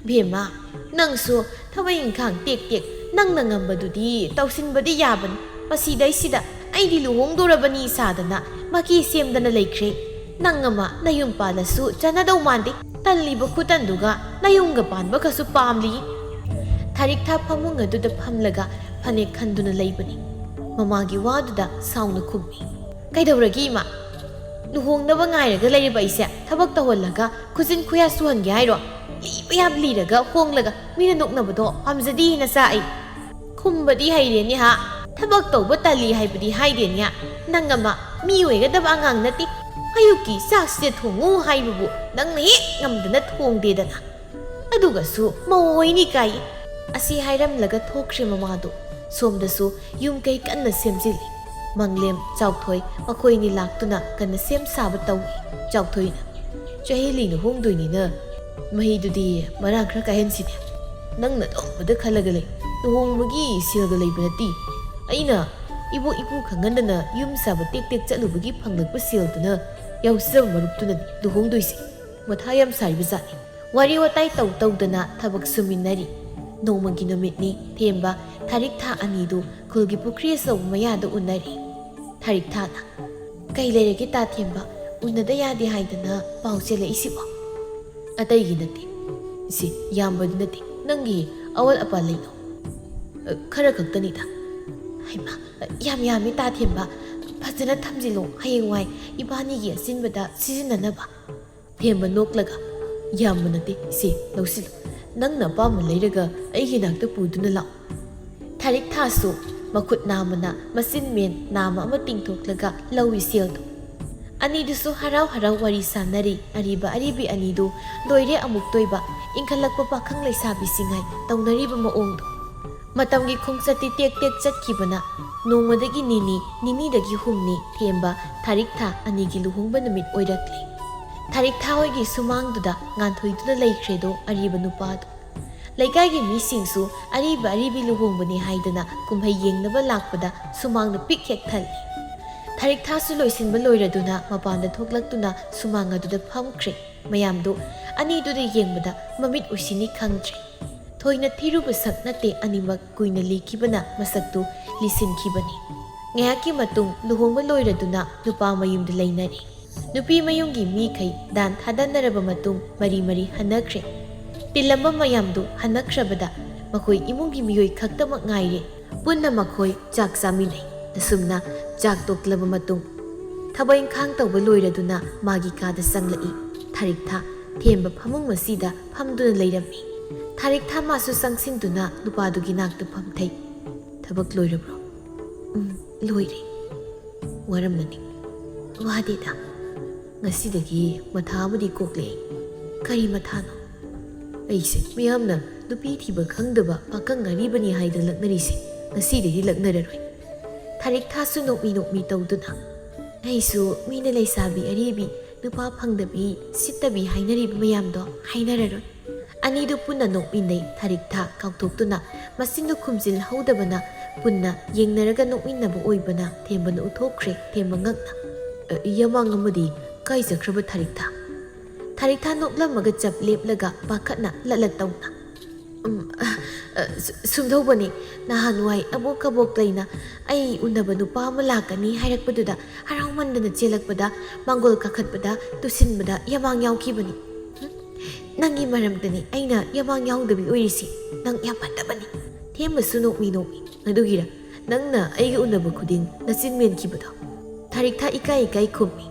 "ꯕꯦꯝꯃ, ꯅꯪꯁꯨ ꯊꯕꯛ ꯏꯪꯈꯥꯡ ꯇꯦꯛ ꯇꯦꯛ ꯅꯪꯅ ꯉꯝꯕꯗꯨꯗꯤ ꯇꯧꯁꯤꯟꯕꯗꯤ ꯌꯥꯕꯅꯤ꯫ ꯃꯁꯤꯗꯩꯁꯤꯗ ꯑꯩꯗꯤ ꯂꯨꯍꯣꯡꯗꯣꯔꯕꯅꯤ ꯁꯥꯗꯅ ꯃꯀꯦ ꯁꯦꯝꯗꯅ ꯂꯩꯈ꯭ꯔꯦ꯫ ꯅꯪ ꯑꯃ ꯅꯌꯨꯝ ꯄꯥꯜꯂꯁꯨ ꯆꯥꯟꯅꯗꯧ ꯃꯥꯟꯗꯦ꯫ ꯇꯜꯂꯤꯕ ꯈꯨꯇꯟꯗꯨꯒ ꯅꯌꯨꯝꯒ ꯄꯥꯟꯕꯒꯁꯨ ꯄꯥꯝꯂꯤ꯫" ꯊꯥꯔꯤꯛꯊꯥ ꯐꯃꯨꯡ ꯑꯗꯨꯗ ꯐꯝꯂꯒ ꯐꯅꯦꯛ ꯈꯟꯗꯨꯅ ꯂꯩꯕꯅꯤ꯫ ꯃꯃꯥꯒꯤ ꯋꯥꯗꯨꯗ ꯁꯥꯎꯅ ꯈꯨꯝꯃꯤ꯫ "ꯀꯩꯗꯧꯔꯒꯦ ꯏꯃꯥ? ꯂꯨꯍꯣꯡꯅꯕ ꯉꯥꯏꯔꯒ ꯂꯩꯔꯤꯕ ꯑꯩꯁꯦ ꯊꯕꯛ ꯇꯧꯍꯜꯂꯒ ꯈꯨꯖꯤꯟ ꯈꯨꯌꯥ ꯁꯨꯍꯟꯒꯦ ꯍꯥꯏꯔꯣ? ꯂꯤꯕ ꯌꯥꯝ ꯂꯤꯔꯒ ꯍꯣꯡꯂꯒ ꯃꯤꯅ ꯅꯣꯛꯅꯕꯗꯣ ꯄꯥꯝꯖꯗꯦ ꯅꯆꯥ ꯑꯩ꯫" "ꯈꯨꯝꯕꯗꯤ ꯍꯩꯔꯦꯅꯦ ꯍꯥ? ꯊꯕꯛ ꯇꯧꯕ ꯇꯜꯂꯤ ꯍꯥꯏꯕꯗꯤ ꯍꯥꯏꯗꯦꯅꯦ꯫ ꯅꯪ ꯑꯃ ꯃꯤ ꯑꯣꯏꯒꯗꯕ ꯑꯉꯥꯡ ꯅꯠꯇꯦ꯫ ꯑꯌꯨꯛꯀꯤ ꯆꯥꯛꯁꯦ ꯊꯣꯡꯉꯨ ꯍꯥꯏꯕꯕꯨ ꯅꯪꯅ ꯍꯦꯛ ꯉꯝꯗꯅ ꯊꯣꯡꯗꯦꯗꯅ꯫ ꯑꯗꯨꯒꯁꯨ ꯃꯧ ꯑꯣꯏꯅꯤ ꯀꯥꯏ꯫" ꯑꯁꯤ ꯍꯥꯏꯔꯝꯂꯒ ꯊꯣꯛꯈ꯭ꯔꯦ ꯃꯃꯥꯗꯨ꯫ ꯁꯣꯝꯗꯁꯨ ꯌꯨꯝ ꯀꯩ ꯀꯟꯅ ꯁꯦꯝꯖꯤꯜꯂꯤ꯫ ꯃꯪꯂꯦꯝ, ꯆꯥꯎꯊꯣꯏ ꯃꯈꯣꯏꯅꯤ ꯂꯥꯛꯇꯨꯅ ꯀꯟꯅ ꯁꯦꯝ ꯁꯥꯕ ꯇꯧꯏ꯫ ꯆꯥꯎꯊꯣꯏꯅ, "ꯆꯍꯤ ꯂꯤꯅ ꯍꯣꯡꯗꯣꯏꯅꯤꯅ ꯃꯍꯩꯗꯨꯗꯤ ꯃꯔꯥꯡ ꯈꯔ ꯀꯥꯏꯍꯟꯁꯤꯅꯦ꯫ ꯅꯪꯅ ꯑꯗꯨꯝꯕꯗ ꯈꯜꯂꯒ ꯂꯩ꯫ ꯂꯨꯍꯣꯡꯕꯒꯤ ꯁꯦꯜꯒ ꯂꯩꯕ ꯅꯠꯇꯦ꯫ ꯑꯩꯅ ꯏꯕꯣꯛ ꯏꯄꯨ ꯈꯪꯍꯟꯗꯅ ꯌꯨꯝ ꯁꯥꯕ ꯇꯦꯛ ꯇꯦꯛ ꯆꯠꯂꯨꯕꯒꯤ ꯐꯪꯂꯛꯄ ꯁꯦꯜꯗꯨꯅ ꯌꯥꯎꯖꯕ ꯃꯔꯨꯞꯇꯨꯅꯅꯤ ꯂꯨꯍꯣꯡꯗꯣꯏꯁꯦ꯫" ꯃꯊꯥ ꯌꯥꯝ ꯁꯥꯔꯤꯕ ꯖꯥꯠꯅꯤ꯫ ꯋꯥꯔꯤ ꯋꯥꯇꯥꯏ ꯇꯧ ꯇꯧꯗꯅ ꯊꯕꯛ ꯁꯨꯃꯤꯟꯅꯔꯤ꯫ ꯅꯣꯡꯃꯒꯤ ꯅꯨꯃꯤꯠꯅꯤ꯫ ꯊꯦꯝꯕ ꯊꯥꯔꯤꯛ ꯊꯥ ꯑꯅꯤꯗꯨ ꯈꯨꯜꯒꯤ ꯄꯨꯈ꯭ꯔꯤ ꯑꯆꯧꯕ ꯃꯌꯥꯗ ꯎꯅꯔꯤ꯫ ꯊꯥꯔꯤꯛ ꯊꯥꯅ, "ꯀꯩ ꯂꯩꯔꯒꯦ ꯇꯥ ꯊꯦꯝꯕ? ꯎꯅꯗ ꯌꯥꯗꯦ ꯍꯥꯏꯗꯅ ꯄꯥꯎ ꯆꯦꯜꯂꯛꯏꯁꯤꯕꯣ?" "ꯑꯇꯩꯒꯤ ꯅꯠꯇꯦ꯫ ꯁꯤ ꯌꯥꯝꯕꯗꯤ ꯅꯠꯇꯦ꯫ ꯅꯪꯒꯤ ꯑꯋꯥꯠ ꯑꯄꯥ ꯂꯩꯅꯣ?" "ꯈꯔ ꯈꯛꯇꯅꯤꯗ꯫" "ꯍꯩꯃꯥ, ꯌꯥꯝ ꯌꯥꯝꯃꯤ ꯇꯥ ꯊꯦꯝꯕ꯫ ꯐꯖꯅ ꯊꯝꯖꯤꯜꯂꯣ꯫ ꯍꯌꯦꯡꯋꯥꯏ ꯏꯕꯥꯅꯤꯒꯤ ꯑꯆꯤꯟꯕꯗ ꯁꯤꯖꯤꯟꯅꯅꯕ꯫" ꯊꯦꯝꯕ ꯅꯣꯛꯂꯒ, "ꯌꯥꯝꯕ ꯅꯠꯇꯦ, ꯁꯦ, ꯂꯧꯁꯤꯜꯂꯨ꯫ ꯅꯪꯅ ꯑꯄꯥꯝꯕ ꯂꯩꯔꯒ ꯑꯩꯒꯤ ꯅꯥꯛꯇ ꯄꯨꯗꯨꯅ ꯂꯥꯛꯎ꯫" ꯊꯥꯔꯤꯛ ꯊꯥꯁꯨ ꯃꯈꯨꯠ ꯅꯥꯝꯃꯅ ꯃꯆꯤꯟ ꯃꯦꯟ ꯅꯥꯝꯃ ꯑꯃ ꯇꯤꯡꯊꯣꯛꯂꯒ ꯂꯧꯏ ꯁꯦꯜꯗꯨ꯫ ꯑꯅꯤꯗꯨꯁꯨ ꯍꯔꯥꯎ ꯍꯔꯥꯎ ꯋꯥꯔꯤ ꯁꯥꯟꯅꯔꯤ꯫ ꯑꯔꯤꯕ ꯑꯔꯤꯕꯤ ꯑꯅꯤꯗꯨ ꯂꯣꯏꯔꯦ ꯑꯃꯨꯛꯇꯣꯏꯕ, ꯏꯟꯈꯠꯂꯛꯄ ꯄꯥꯈꯪ ꯂꯩꯁꯥꯕꯤꯁꯤꯡꯉꯥꯏ ꯇꯧꯅꯔꯤꯕ ꯃꯑꯣꯡꯗꯣ꯫ ꯃꯇꯝꯒꯤ ꯈꯣꯡꯆꯠꯇꯤ ꯇꯦꯛ ꯇꯦꯛ ꯆꯠꯈꯤꯕꯅ ꯅꯣꯡꯃꯗꯒꯤ ꯅꯤꯅꯤ, ꯅꯤꯅꯤꯗꯒꯤ ꯍꯨꯝꯅꯤ ꯊꯦꯝꯕ ꯊꯥꯔꯤꯛ ꯊꯥ ꯑꯅꯤꯒꯤ ꯂꯨꯍꯣꯡꯕ ꯅꯨꯃꯤꯠ ꯑꯣꯏꯔꯛꯂꯦ꯫ ꯊꯥꯔꯤꯛ ꯊꯥ ꯍꯣꯏꯒꯤ ꯁꯨꯃꯥꯡꯗꯨꯗ ꯉꯥꯟꯊꯣꯏꯗꯨꯅ ꯂꯩꯈ꯭ꯔꯦꯗꯣ ꯑꯔꯤꯕ ꯅꯨꯄꯥꯗꯨ꯫ ꯂꯩꯀꯥꯏꯒꯤ ꯃꯤꯁꯤꯡꯁꯨ ꯑꯔꯤꯕ ꯑꯔꯤꯕꯤ ꯂꯨꯍꯣꯡꯕꯅꯤ ꯍꯥꯏꯗꯅ ꯀꯨꯝꯍꯩ ꯌꯦꯡꯅꯕ ꯂꯥꯛꯄꯗ ꯁꯨꯃꯥꯡꯗ ꯄꯤꯛ ꯍꯦꯛ ꯊꯜꯂꯤ꯫ ꯊꯥꯔꯤꯛ ꯊꯥꯁꯨ ꯂꯣꯏꯁꯤꯟꯕ ꯂꯣꯏꯔꯗꯨꯅ ꯃꯄꯥꯟꯗ ꯊꯣꯛꯂꯛꯇꯨꯅ ꯁꯨꯃꯥꯡ ꯑꯗꯨꯗ ꯐꯝꯈ꯭ꯔꯦ꯫ ꯃꯌꯥꯝꯗꯨ ꯑꯅꯤꯗꯨꯗ ꯌꯦꯡꯕꯗ ꯃꯃꯤꯠ ꯎꯏꯁꯤꯟꯅꯤ ꯈꯪꯗ꯭ꯔꯦ꯫ ꯊꯣꯏꯅ ꯊꯤꯔꯨꯕ ꯁꯛ ꯅꯠꯇꯦ, ꯑꯅꯤꯃꯛ ꯀꯨꯏꯅ ꯂꯤꯈꯤꯕꯅ ꯃꯁꯛꯇꯨ ꯂꯤꯁꯤꯟꯈꯤꯕꯅꯤ꯫ ꯉꯥꯏꯍꯥꯛꯀꯤ ꯃꯇꯨꯡ ꯂꯨꯍꯣꯡꯕ ꯂꯣꯏꯔꯗꯨꯅ ꯅꯨꯄꯥ ꯃꯌꯨꯝꯗ ꯂꯩꯅꯔꯦ꯫ ꯅꯨꯄꯤ ꯃꯌꯨꯝꯒꯤ ꯃꯤꯈꯩ ꯗꯥꯟ ꯊꯥꯗꯅꯔꯕ ꯃꯇꯨꯡ ꯃꯔꯤ ꯃꯔꯤ ꯍꯟꯅꯈ꯭ꯔꯦ꯫ ꯇꯤꯜꯂꯝꯕ ꯃꯌꯥꯝꯗꯨ ꯍꯟꯅꯈ꯭ꯔꯕꯗ ꯃꯈꯣꯏ ꯏꯃꯨꯡꯒꯤ ꯃꯤꯑꯣꯏ ꯈꯛꯇꯃꯛ ꯉꯥꯏꯔꯦ꯫ ꯄꯨꯟꯅ ꯃꯈꯣꯏ ꯆꯥꯛ ꯆꯥꯃꯤꯟꯅꯩ꯫ ꯑꯁꯨꯝꯅ ꯆꯥꯛ ꯇꯣꯛꯂꯕ ꯃꯇꯨꯡ ꯊꯕꯛ ꯏꯪꯈꯥꯡ ꯇꯧꯕ ꯂꯣꯏꯔꯗꯨꯅ ꯃꯥꯒꯤ ꯀꯥꯗ ꯆꯪꯂꯛꯏ꯫ ꯊꯥꯔꯤꯛ ꯊꯥ ꯊꯦꯝꯕ ꯐꯃꯨꯡ ꯑꯁꯤꯗ ꯐꯝꯗꯨꯅ ꯂꯩꯔꯝꯃꯤ꯫ ꯊꯥꯔꯤꯛ ꯊꯥ ꯃꯥꯁꯨ ꯆꯪꯁꯤꯟꯗꯨꯅ ꯅꯨꯄꯥꯗꯨꯒꯤ ꯅꯥꯛꯇ ꯐꯝꯊꯩ꯫ "ꯊꯕꯛ ꯂꯣꯏꯔꯕ꯭ꯔꯣ?" "ꯎꯝ, ꯂꯣꯏꯔꯦ꯫ ꯋꯥꯔꯝꯂꯅꯤ?" "ꯋꯥꯗꯦꯗ꯫ ꯉꯁꯤꯗꯒꯤ ꯃꯊꯥ ꯑꯃꯗꯤ ꯀꯣꯛꯂꯦ ꯑꯩ꯫" "ꯀꯔꯤ ꯃꯊꯥꯅꯣ?" "ꯑꯩꯁꯦ ꯃꯤꯌꯥꯝꯅ ꯅꯨꯄꯤ ꯊꯤꯕ ꯈꯪꯗꯕ ꯄꯥꯈꯪ ꯑꯔꯤꯕꯅꯤ ꯍꯥꯏꯗꯅ ꯂꯛꯅꯔꯤꯁꯦ, ꯉꯁꯤꯗꯒꯤ ꯂꯛꯅꯔꯔꯣꯏ꯫" ꯊꯥꯔꯤꯛ ꯊꯥꯁꯨ ꯅꯣꯛꯃꯤ ꯅꯣꯛꯃꯤ ꯇꯧꯗꯨꯅ, "ꯑꯩꯁꯨ ꯃꯤꯅ ꯂꯩꯁꯥꯕꯤ ꯑꯔꯤꯕꯤ, ꯅꯨꯄꯥ ꯐꯪꯗꯕꯤ, ꯁꯤꯠꯇꯕꯤ ꯍꯥꯏꯅꯔꯤꯕ ꯃꯌꯥꯝꯗꯣ ꯍꯥꯏꯅꯔꯔꯣꯏ꯫" ꯑꯅꯤꯗꯨ ꯄꯨꯟꯅ ꯅꯣꯛꯃꯤꯟꯅꯩ꯫ ꯊꯥꯔꯤꯛ ꯊꯥ ꯀꯥꯎꯊꯣꯛꯇꯨꯅ ꯃꯆꯤꯟꯗꯨ ꯈꯨꯝꯖꯤꯜꯍꯧꯗꯕꯅ ꯄꯨꯟꯅ ꯌꯦꯡꯅꯔꯒ ꯅꯣꯛꯃꯤꯟꯅꯕ ꯑꯣꯏꯕꯅ ꯊꯦꯝꯕꯅ ꯎꯠꯊꯣꯛꯈ꯭ꯔꯦ꯫ ꯊꯦꯝꯕ ꯉꯛꯅ, "ꯑ, ꯌꯥꯃꯥꯡ ꯑꯃꯗꯤ ꯀꯥꯏ ꯆꯠꯈ꯭ꯔꯕ ꯊꯥꯔꯤꯛ ꯊꯥ?" ꯊꯥꯔꯤꯛ ꯊꯥ ꯅꯣꯛꯂꯝꯃꯒ ꯆꯞ ꯂꯦꯞꯂꯒ ꯄꯥꯈꯠꯅ ꯂꯠꯂꯠ ꯇꯧꯅ, "ꯎꯝ, ꯑ, ꯑ, ꯁꯨ-, ꯁꯨꯝꯗꯧꯕꯅꯤ, ꯅꯍꯥꯟꯋꯥꯏ ꯑꯕꯣꯛ ꯀꯕꯣꯛ ꯂꯩꯅ ꯑꯩ ꯎꯅꯕ ꯅꯨꯄꯥ ꯑꯃ ꯂꯥꯛꯀꯅꯤ ꯍꯥꯏꯔꯛꯄꯗꯨꯗ ꯍꯔꯥꯎꯃꯟꯗꯅ ꯆꯦꯜꯂꯛꯄꯗ ꯃꯥꯡꯒꯣꯜ ꯀꯥꯈꯠꯄꯗ ꯇꯨꯁꯤꯟꯕꯗ ꯌꯥꯃꯥꯡ ꯌꯥꯎꯈꯤꯕꯅꯤ꯫ ꯍꯨꯝ, ꯅꯪꯒꯤ ꯃꯔꯝꯗꯅꯤ ꯑꯩꯅ ꯌꯥꯃꯥꯡ ꯌꯥꯎꯗꯕꯤ ꯑꯣꯏꯔꯤꯁꯤ꯫ ꯅꯪ ꯌꯥꯝ ꯐꯠꯇꯕꯅꯤ꯫" ꯊꯦꯝꯕꯁꯨ ꯅꯣꯛꯃꯤ ꯅꯣꯛꯃꯤ꯫ "ꯑꯗꯨꯒꯤꯔ ꯅꯪꯅ ꯑꯩꯒ ꯎꯅꯕ ꯈꯨꯗꯤꯡ ꯅꯆꯤꯟ ꯃꯦꯟꯈꯤꯕꯗꯣ?" ꯊꯥꯔꯤꯛ ꯊꯥ ꯏꯀꯥꯏ ꯏꯀꯥꯏ ꯈꯨꯝꯃꯤ꯫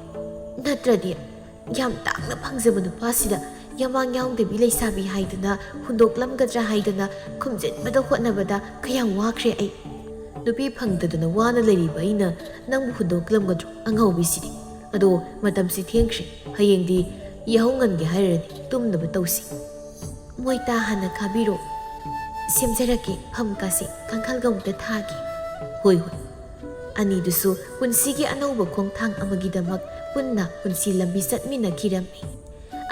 "ꯅꯠꯇ꯭ꯔꯗꯤ ꯌꯥꯝ ꯇꯥꯡꯅ ꯐꯪꯖꯕ ꯅꯨꯄꯥꯁꯤꯗ ꯌꯥꯃꯥꯡ ꯌꯥꯎꯗꯕꯤ ꯂꯩꯁꯥꯕꯤ ꯍꯥꯏꯗꯅ ꯍꯨꯟꯗꯣꯛꯂꯝꯒꯗ꯭ꯔꯥ ꯍꯥꯏꯗꯅ ꯈꯨꯝꯖꯤꯟꯕꯗ ꯍꯣꯠꯅꯕꯗ ꯀꯌꯥꯝ ꯋꯥꯈ꯭ꯔꯦ ꯑꯩ꯫ ꯅꯨꯄꯤ ꯐꯪꯗꯗꯅ ꯋꯥꯅ ꯂꯩꯔꯤꯕ ꯑꯩꯅ ꯅꯪꯕꯨ ꯍꯨꯟꯗꯣꯛꯂꯝꯒꯗ꯭ꯔꯣ, ꯑꯉꯥꯎꯕꯤꯁꯤꯗꯤ?" "ꯑꯗꯣ ꯃꯇꯝꯁꯤ ꯊꯦꯡꯈ꯭ꯔꯦ, ꯍꯌꯦꯡꯗꯤ ꯌꯥꯍꯧ ꯉꯟꯒꯦ ꯍꯥꯏꯔꯗꯤ ꯇꯨꯝꯅꯕ ꯇꯧꯁꯤ꯫ ꯃꯣꯏ ꯇꯥ ꯍꯥꯟꯅ ꯈꯥꯕꯤꯔꯣ, ꯁꯦꯝꯖꯔꯛꯀꯦ, ꯐꯝ ꯀꯥꯁꯦ ꯀꯥꯡꯈꯜꯒ ꯑꯃꯨꯛꯇ ꯊꯥꯒꯦ"꯫ ꯍꯣꯏ ꯍꯣꯏ꯫ ꯑꯅꯤꯗꯨꯁꯨ ꯄꯨꯟꯁꯤꯒꯤ ꯑꯅꯧꯕ ꯈꯣꯡꯊꯥꯡ ꯑꯃꯒꯤꯗꯃꯛ ꯄꯨꯟꯅ ꯄꯨꯟꯁꯤ ꯂꯝꯕꯤ ꯆꯠꯃꯤꯟꯅꯈꯤꯔꯝꯃꯤ꯫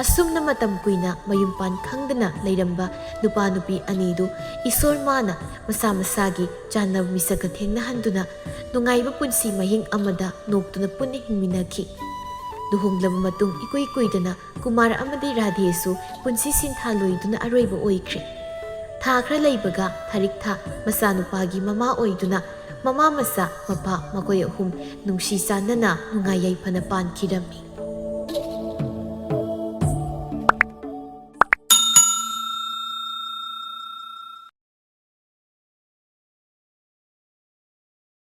ꯑꯁꯨꯝꯅ ꯃꯇꯝ ꯀꯨꯏꯅ ꯃꯌꯨꯝ ꯄꯥꯟ ꯈꯪꯗꯅ ꯂꯩꯔꯝꯕ ꯅꯨꯄꯥ ꯅꯨꯄꯤ ꯑꯅꯤꯗꯨ ꯏꯁꯣꯔ ꯃꯥꯅ ꯃꯁꯥ ꯃꯁꯥꯒꯤ ꯆꯥꯟꯅꯕ ꯃꯤꯁꯛꯀ ꯊꯦꯡꯅꯍꯟꯗꯨꯅ ꯅꯨꯡꯉꯥꯏꯕ ꯄꯨꯟꯁꯤ ꯃꯍꯤꯡ ꯑꯃꯗ ꯅꯣꯛꯇꯨꯅ ꯄꯨꯟꯅ ꯍꯤꯡꯃꯤꯟꯅꯈꯤ꯫ ꯂꯨꯍꯣꯡꯂꯕ ꯃꯇꯨꯡ ꯏꯀꯨꯏ ꯀꯨꯏꯗꯅ ꯀꯨꯃꯥꯔ ꯑꯃꯗꯤ ꯔꯥꯙꯦꯁꯨ ꯄꯨꯟꯁꯤ ꯁꯤꯟꯊꯥ ꯂꯣꯏꯗꯨꯅ ꯑꯔꯣꯏꯕ ꯑꯣꯏꯈ꯭ꯔꯦ꯫ ꯊꯥ ꯈꯔ ꯂꯩꯕꯒ ꯊꯥꯔꯤꯛꯊꯥ ꯃꯆꯥꯅꯨꯄꯥꯒꯤ ꯃꯃꯥ ꯑꯣꯏꯗꯨꯅ ꯃꯃꯥ ꯃꯆꯥ ꯃꯄꯥ ꯃꯈꯣꯏ ꯑꯍꯨꯝ ꯅꯨꯡꯁꯤ ꯆꯥꯟꯅꯅ ꯅꯨꯡꯉꯥꯏ ꯌꯥꯏꯐꯅ ꯄꯥꯟꯈꯤꯔꯝꯃꯤ꯫